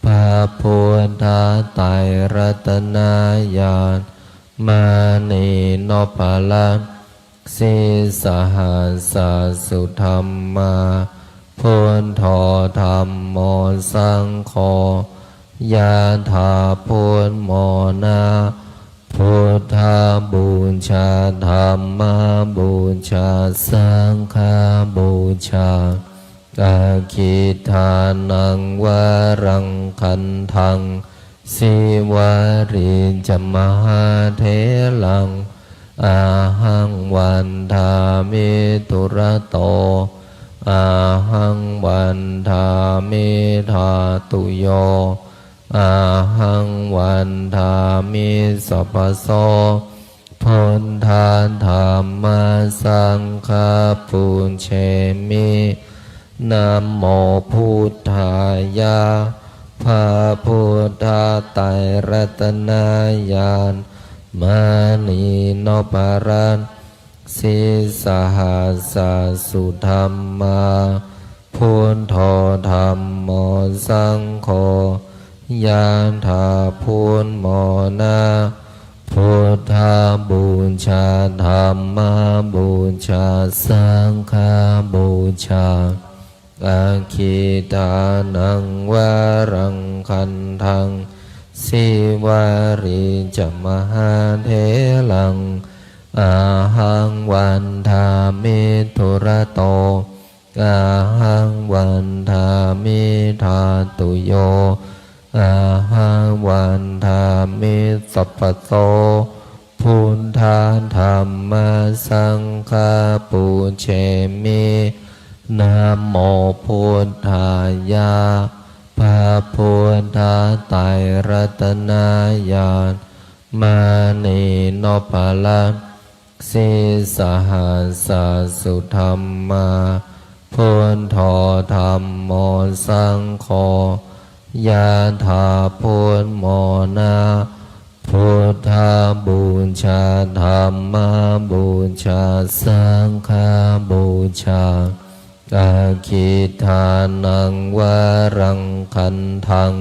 พระพุทธไตรรัตนญาณ มณีนพรัตน์ sīsahassa sudhammā, buddho dhammo saṅgho, yadā buddhamona, buddhapūjā dhammapūjā saṅghapūjā, aggidānaṃ varaṃ gandhaṃ, sīvalī ca mahātheraṃ, ahaṃ vandāmi dūrato, ahaṃ vandāmi dhātuyo, ahaṃ vandāmi sabbaso, buddha dhamma saṅgha pūjemi. Namo buddhāya, พระพุทธไตรรัตนญาณ มณีนพรัตน์ sīsahassa sudhammā, buddho dhammo saṅgho, yathā buddhamona. Buddhapūjā, dhammapūjā, saṅghapūjā, aggidānaṃ varaṃ gandhaṃ, sīvalī ca mahātheraṃ, ahaṃ vandāmi dūrato, ahaṃ vandāmi dhātuyo, ahaṃ vandāmi sabbaso. Buddha dhamma saṅgha pūjemi. Namo buddhāya. พระพุทธไตรรัตนญาณ มณีนพรัตน์ sīsahassa sudhammā, buddho dhammo saṅgho, yathā buddhamona. Buddhapūjā, dhammapūjā, saṅghapūjā, aggidānaṃ varaṃ gandhaṃ,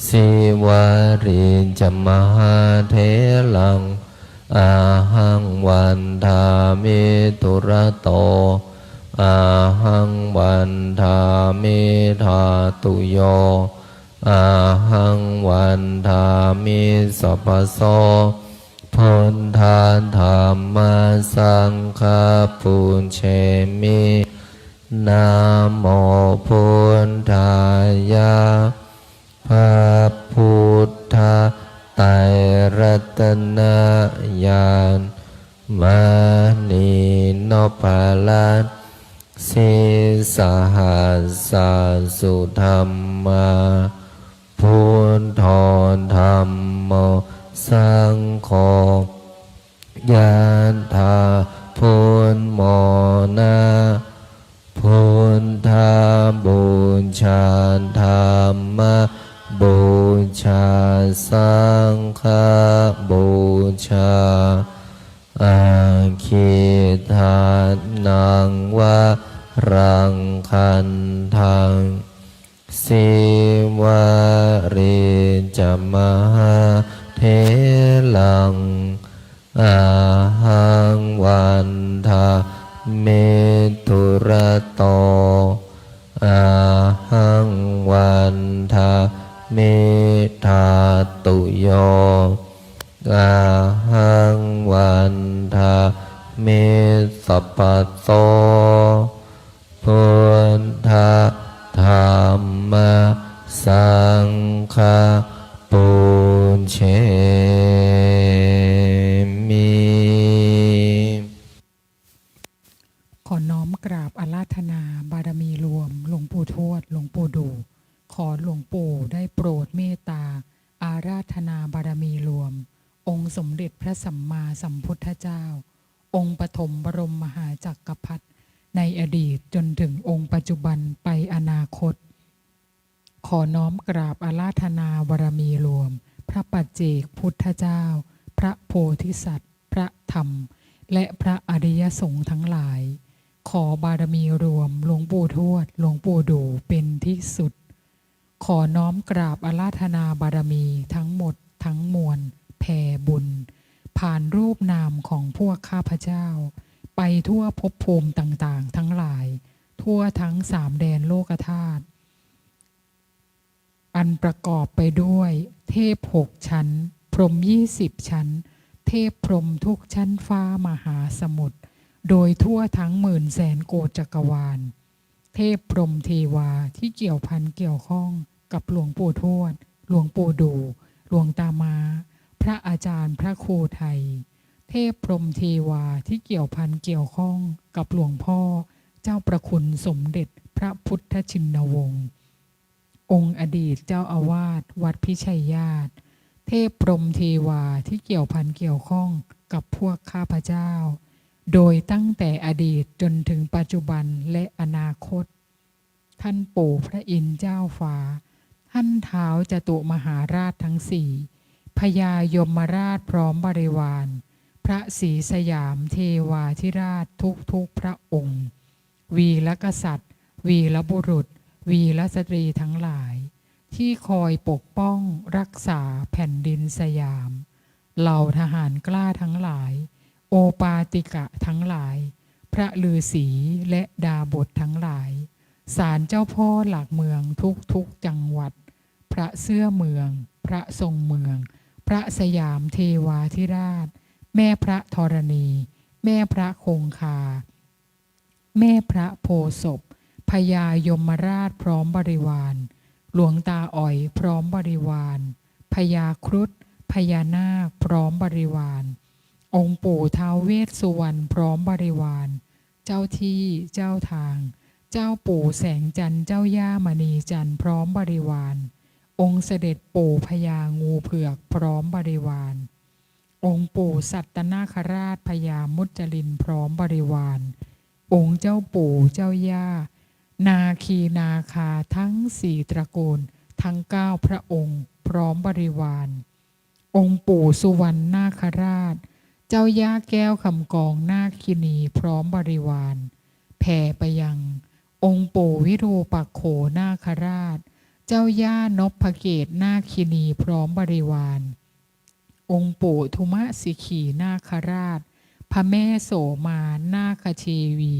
sīvalī ca mahātheraṃ, ahaṃ vandāmi dūrato, ahaṃ vandāmi dhātuyo, ahaṃ vandāmi sabbaso. Buddha dhamma saṅgha pūjemi. Namo buddhāya. พระพุทธไตรรัตนญาณ มณีนพรัตน์ sīsahassa sudhammā, buddho dhammo saṅgho, yathā buddhamona. Buddhapūjā, dhammapūjā, saṅghapūjā, aggidānaṃ varaṃ gandhaṃ, sīvalī ca mahātheraṃ, ahaṃ vandāmi dūrato, ahaṃ vandāmi dhātuyo, ahaṃ vandāmi sabbaso. Buddha dhamma saṅgha pūjemi. ขอน้อมกราบอาราธนาบารมีรวมหลวงปู่ทวด หลวงปู่ดู่ ขอหลวงปู่ได้โปรดเมตตาอาราธนาบารมีรวม องค์สมเด็จพระสัมมาสัมพุทธเจ้า องค์ปฐมบรมมหาจักรพรรดิ ในอดีตจนถึงองค์ปัจจุบันไปอนาคต ขอน้อมกราบอาราธนาบารมีรวม พระปัจเจกพุทธเจ้า พระโพธิสัตว์ พระธรรม และพระอริยสงฆ์ทั้งหลาย ขอบารมีรวมหลวงปู่ทวด หลวงปู่ดู่เป็นที่สุด ขอน้อมกราบอาราธนาบารมีทั้งหมดทั้งมวล แผ่บุญ ผ่านรูปนามของพวกข้าพเจ้า ไปทั่วภพภูมิต่างๆ ทั้งหลาย ทั่วทั้งสามแดนโลกธาตุ อันประกอบไปด้วยเทพหกชั้น พรหมยี่สิบชั้น เทพพรหมทุกชั้นฟ้ามหาสมุทร โดยทั่วทั้งหมื่นแสนโกฏจักรวาล เทพพรหมเทวาที่เกี่ยวพันเกี่ยวข้องกับหลวงปู่ทวด หลวงปู่ดู่ หลวงตาม้า พระอาจารย์พระครูไทย เทพพรหมเทวาที่เกี่ยวพันเกี่ยวข้องกับหลวงพ่อ เจ้าประคุณสมเด็จพระพุทธชินวงศ์ องค์อดีตเจ้าอาวาสวัดพิชัยญาติ เทพพรหมเทวาที่เกี่ยวพันเกี่ยวข้องกับพวกข้าพเจ้า โดยตั้งแต่อดีตจนถึงปัจจุบันและอนาคต ท่านปู่พระอินทร์เจ้าฟ้า ท่านท้าวจตุมหาราชทั้งสี่ พญายมราชพร้อมบริวาร พระศรีสยามเทวาธิราชทุกๆพระองค์ วีรกษัตริย์ วีรบุรุษ วีรสตรีทั้งหลาย ที่คอยปกป้องรักษาแผ่นดินสยาม เหล่าทหารกล้าทั้งหลาย โอปาติกะทั้งหลาย พระฤาษีและดาบสทั้งหลาย ศาลเจ้าพ่อหลักเมืองทุกๆจังหวัด พระเสื้อเมือง พระทรงเมือง พระสยามเทวาธิราช แม่พระธรณี แม่พระคงคา แม่พระโพธิ์ศพ พญายมราชพร้อมบริวาร หลวงตาอ๋อยพร้อมบริวาร พญาครุฑ พญานาคพร้อมบริวาร องค์ปู่ท้าวเวสสุวรรณพร้อมบริวาร เจ้าที่เจ้าทาง เจ้าปู่แสงจันทร์ เจ้าย่ามณีจันทร์พร้อมบริวาร องค์เสด็จปู่พญางูเผือกพร้อมบริวาร องค์ปู่สัตตนาคราช พญามุจลินพร้อมบริวาร องค์เจ้าปู่เจ้าย่า นาคีนาคาทั้งสี่ตระกูล ทั้งเก้าพระองค์พร้อมบริวาร องค์ปู่สุวรรณนาคราช เจ้าย่าแก้วคำกองนาคินีพร้อมบริวาร แผ่ไปยัง องค์ปู่วิรูปักโขนาคราช เจ้าย่านพเกตนาคินีพร้อมบริวาร องค์ปู่ทุมสิขีนาคราช พระแม่โสมานาคเทวี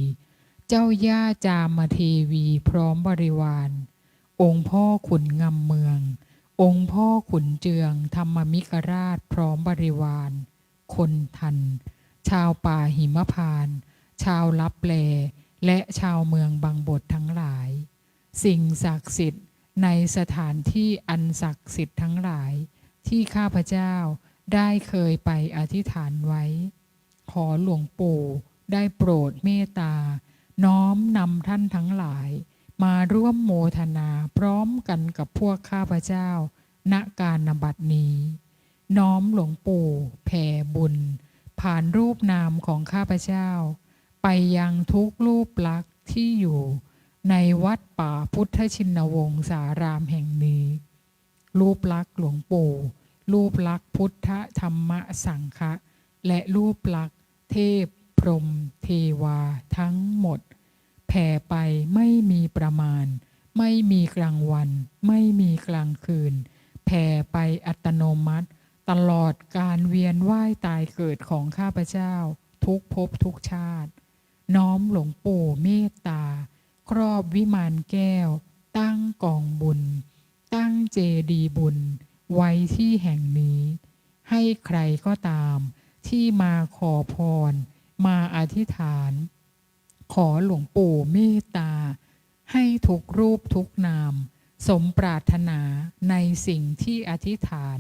เจ้าย่าจามเทวีพร้อมบริวาร องค์พ่อขุนงำเมือง องค์พ่อขุนเจืองธรรมมิกราชพร้อมบริวาร คนทัน ชาวป่าหิมพานต์ ชาวลับแล และชาวเมืองบังบดทั้งหลาย สิ่งศักดิ์สิทธิ์ในสถานที่อันศักดิ์สิทธิ์ทั้งหลาย ที่ข้าพเจ้าได้เคยไปอธิษฐานไว้ ขอหลวงปู่ได้โปรดเมตตา น้อมนำท่านทั้งหลาย มาร่วมโมทนาพร้อมกันกับพวกข้าพเจ้า ณ กาลบัดนี้ น้อมหลวงปู่แผ่บุญ ผ่านรูปนามของข้าพเจ้า ไปยังทุกรูปลักษณ์ที่อยู่ในวัดป่าพุทธชินวงศารามแห่งนี้ รูปลักษณ์หลวงปู่ รูปลักษณ์พุทธธรรมสังฆะ และรูปลักษณ์เทพพรหมเทวาทั้งหมด แผ่ไปไม่มีประมาณ ไม่มีกลางวัน ไม่มีกลางคืน แผ่ไปอัตโนมัติ ตลอดการเวียนว่ายตายเกิดของข้าพเจ้า ทุกภพทุกชาติ น้อมหลวงปู่เมตตา ครอบวิมานแก้ว ตั้งกองบุญ ตั้งเจดีย์บุญไว้ที่แห่งนี้ ให้ใครก็ตามที่มาขอพร มาอธิษฐาน ขอหลวงปู่เมตตา ให้ทุกรูปทุกนาม สมปรารถนาในสิ่งที่อธิษฐาน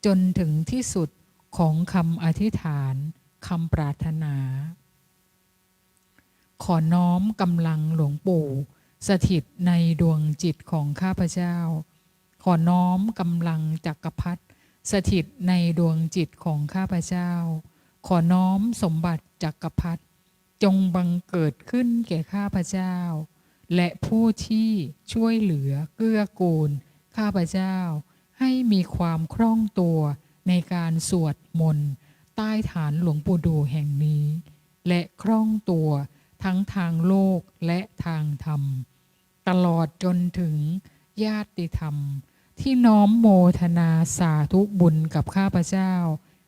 จนถึงที่สุดของคำอธิษฐาน คำปรารถนา ขอน้อมกำลังหลวงปู่ สถิตในดวงจิตของข้าพเจ้า ขอน้อมกำลังจักรพรรดิ สถิตในดวงจิตของข้าพเจ้า ขอน้อมสมบัติจักรพรรดิ จงบังเกิดขึ้นแก่ข้าพเจ้า และผู้ที่ช่วยเหลือเกื้อกูลข้าพเจ้า ให้มีความคล่องตัวในการสวดมนต์ใต้ฐานหลวงปู่ดู่แห่งนี้ และคล่องตัวทั้งทางโลกและทางธรรม ตลอดจนถึงญาติธรรม ที่น้อมโมทนาสาธุบุญกับข้าพเจ้า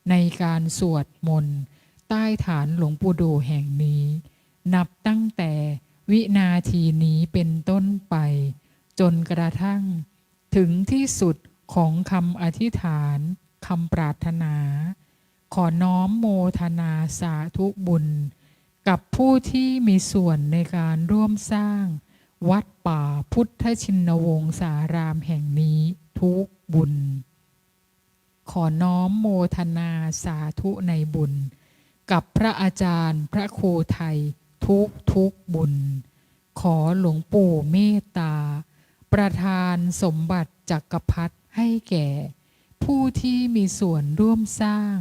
ในการสวดมนต์ใต้ฐานหลวงปู่ดู่แห่งนี้ นับตั้งแต่วินาทีนี้เป็นต้นไป จนกระทั่งถึงที่สุดของคำอธิษฐาน คำปรารถนา ขอน้อมโมทนาสาธุบุญ กับผู้ที่มีส่วนในการร่วมสร้างวัดป่าพุทธชินวงศารามแห่งนี้ทุกบุญ ขอน้อมโมทนาสาธุในบุญ กับพระอาจารย์พระครูไทยทุกทุกบุญ ขอหลวงปู่เมตตา ประทานสมบัติจักรพรรดิให้แก่ ผู้ที่มีส่วนร่วมสร้าง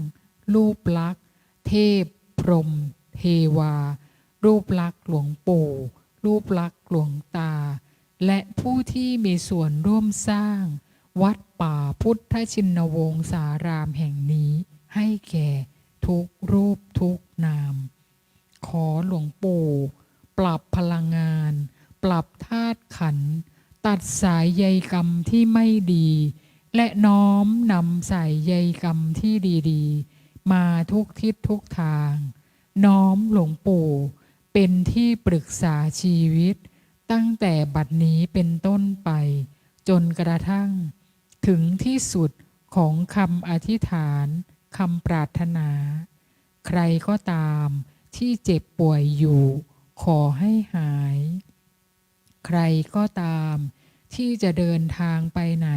รูปลักษณ์ เทพ พรหม เทวา รูปลักษณ์หลวงปู่ รูปลักษณ์หลวงตา และผู้ที่มีส่วนร่วมสร้าง วัดป่าพุทธชินวงศารามแห่งนี้ ให้แก่ ทุกรูปทุกนาม ขอหลวงปู่ปรับพลังงาน ปรับธาตุขันธ์ ตัดสายใยกรรมที่ไม่ดี และน้อมนำสายใยกรรมที่ดีๆ มาทุกทิศทุกทาง น้อมหลวงปู่เป็นที่ปรึกษาชีวิต ตั้งแต่บัดนี้เป็นต้นไป จนกระทั่งถึงที่สุดของคำอธิษฐาน คำปรารถนา ใครก็ตามที่เจ็บป่วยอยู่ ขอให้หาย ใครก็ตามที่จะเดินทางไปไหน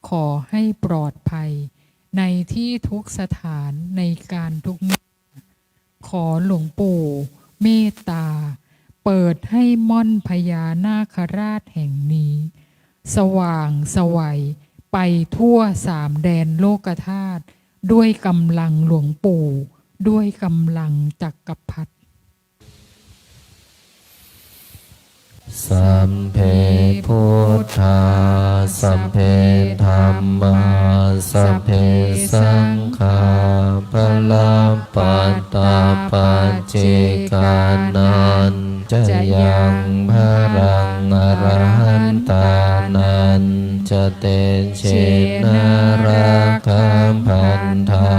ขอให้ปลอดภัย ในที่ทุกสถาน ในการทุกเมื่อ ขอหลวงปู่เมตตา เปิดให้ม่อนพญานาคราชแห่งนี้ สว่างไสวไปทั่วสามแดนโลกธาตุ ด้วยกำลังหลวงปู่ ด้วยกำลังจักรพรรดิ Sabbe buddhā, sabbe dhammā, sabbe saṅghā, balappattā paccekānañca yaṃ balaṃ arahantānañca tejena rakkhaṃ bandhā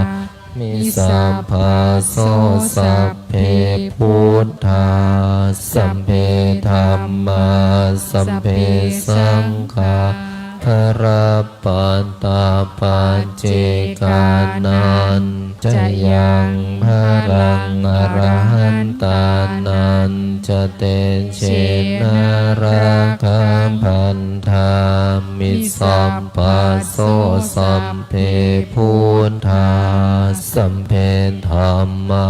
mi sabbaso. Sabbe buddhā, sabbe dhammā, sabbe saṅghā, balappattā paccekānañca yaṃ balaṃ arahantānañca tejena rakkhaṃ bandhā mi sabbaso. Sabbe buddhā, sabbe dhammā,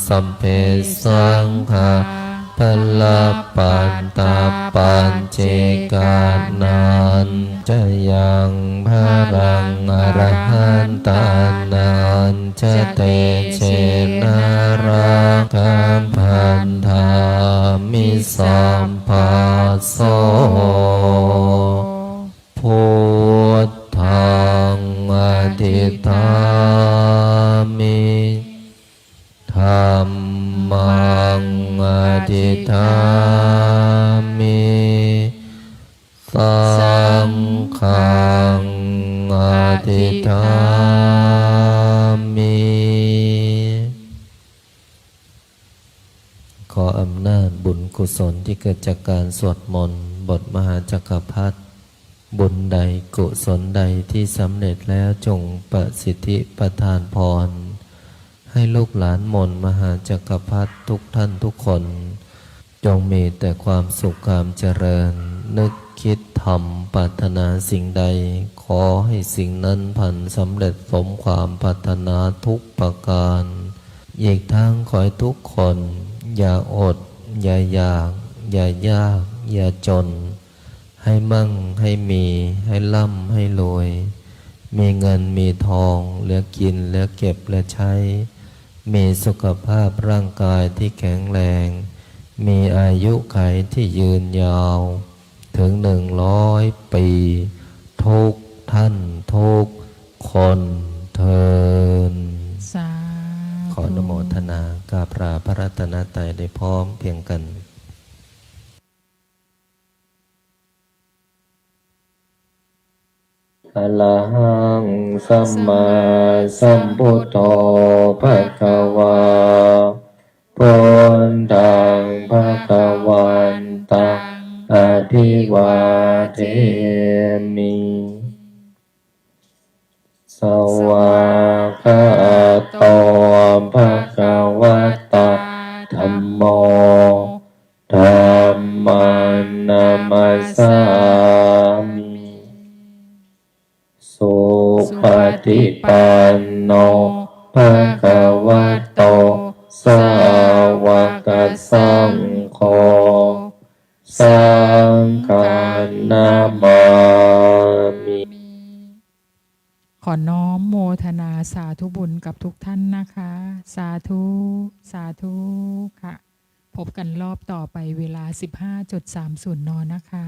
sabbe saṅghā, balappattā paccekānañca yaṃ balaṃ arahantānañca tejena rakkhaṃ bandhā mi sabbaso. Buddhaṃ adhiṭṭhāmi, dhammaṃ adhiṭṭhāmi, saṅghaṃ adhiṭṭhāmi. ขออำนาจบุญกุศลที่เกิดจากการสวดมนต์บทมหาจักรพรรดิ บุญใดกุศลใดที่สำเร็จแล้วจงประสิทธิประทานพร ให้ลูกหลานมนต์มหาจักรพรรดิทุกท่านทุกคน จงมีแต่ความสุขความเจริญ นึกคิดทำปรารถนาสิ่งใด ขอให้สิ่งนั้นพลันสำเร็จสมความปรารถนาทุกประการ อีกทั้งขอให้ทุกคนอย่าอด อย่าอยาก อย่ายาก อย่าจน ให้มั่ง ให้มี ให้ร่ำ ให้รวย มีเงิน มีทอง เหลือกิน เหลือเก็บ เหลือใช้ มีสุขภาพร่างกายที่แข็งแรง มีอายุขัยที่ยืนยาว ถึงหนึ่งร้อยปี ทุกท่านทุกคนเทอญ สาธุ ขออนุโมทนากราบลาพระรัตนตรัยได้พร้อมเพรียงกัน Arahaṃ sammāsambuddho bhagavā, buddhaṃ bhagavantaṃ abhivādemi. Svākkhāto bhagavatā dhammo, dhammaṃ namassāmi. Supaṭipanno bhagavato sāvakasaṅgho, saṅghaṃ namāmi. ขอน้อมโมทนาสาธุบุญกับทุกท่านนะคะ สาธุ สาธุค่ะ พบกันรอบต่อไปเวลา สิบห้าจุดสามศูนย์ น นะคะ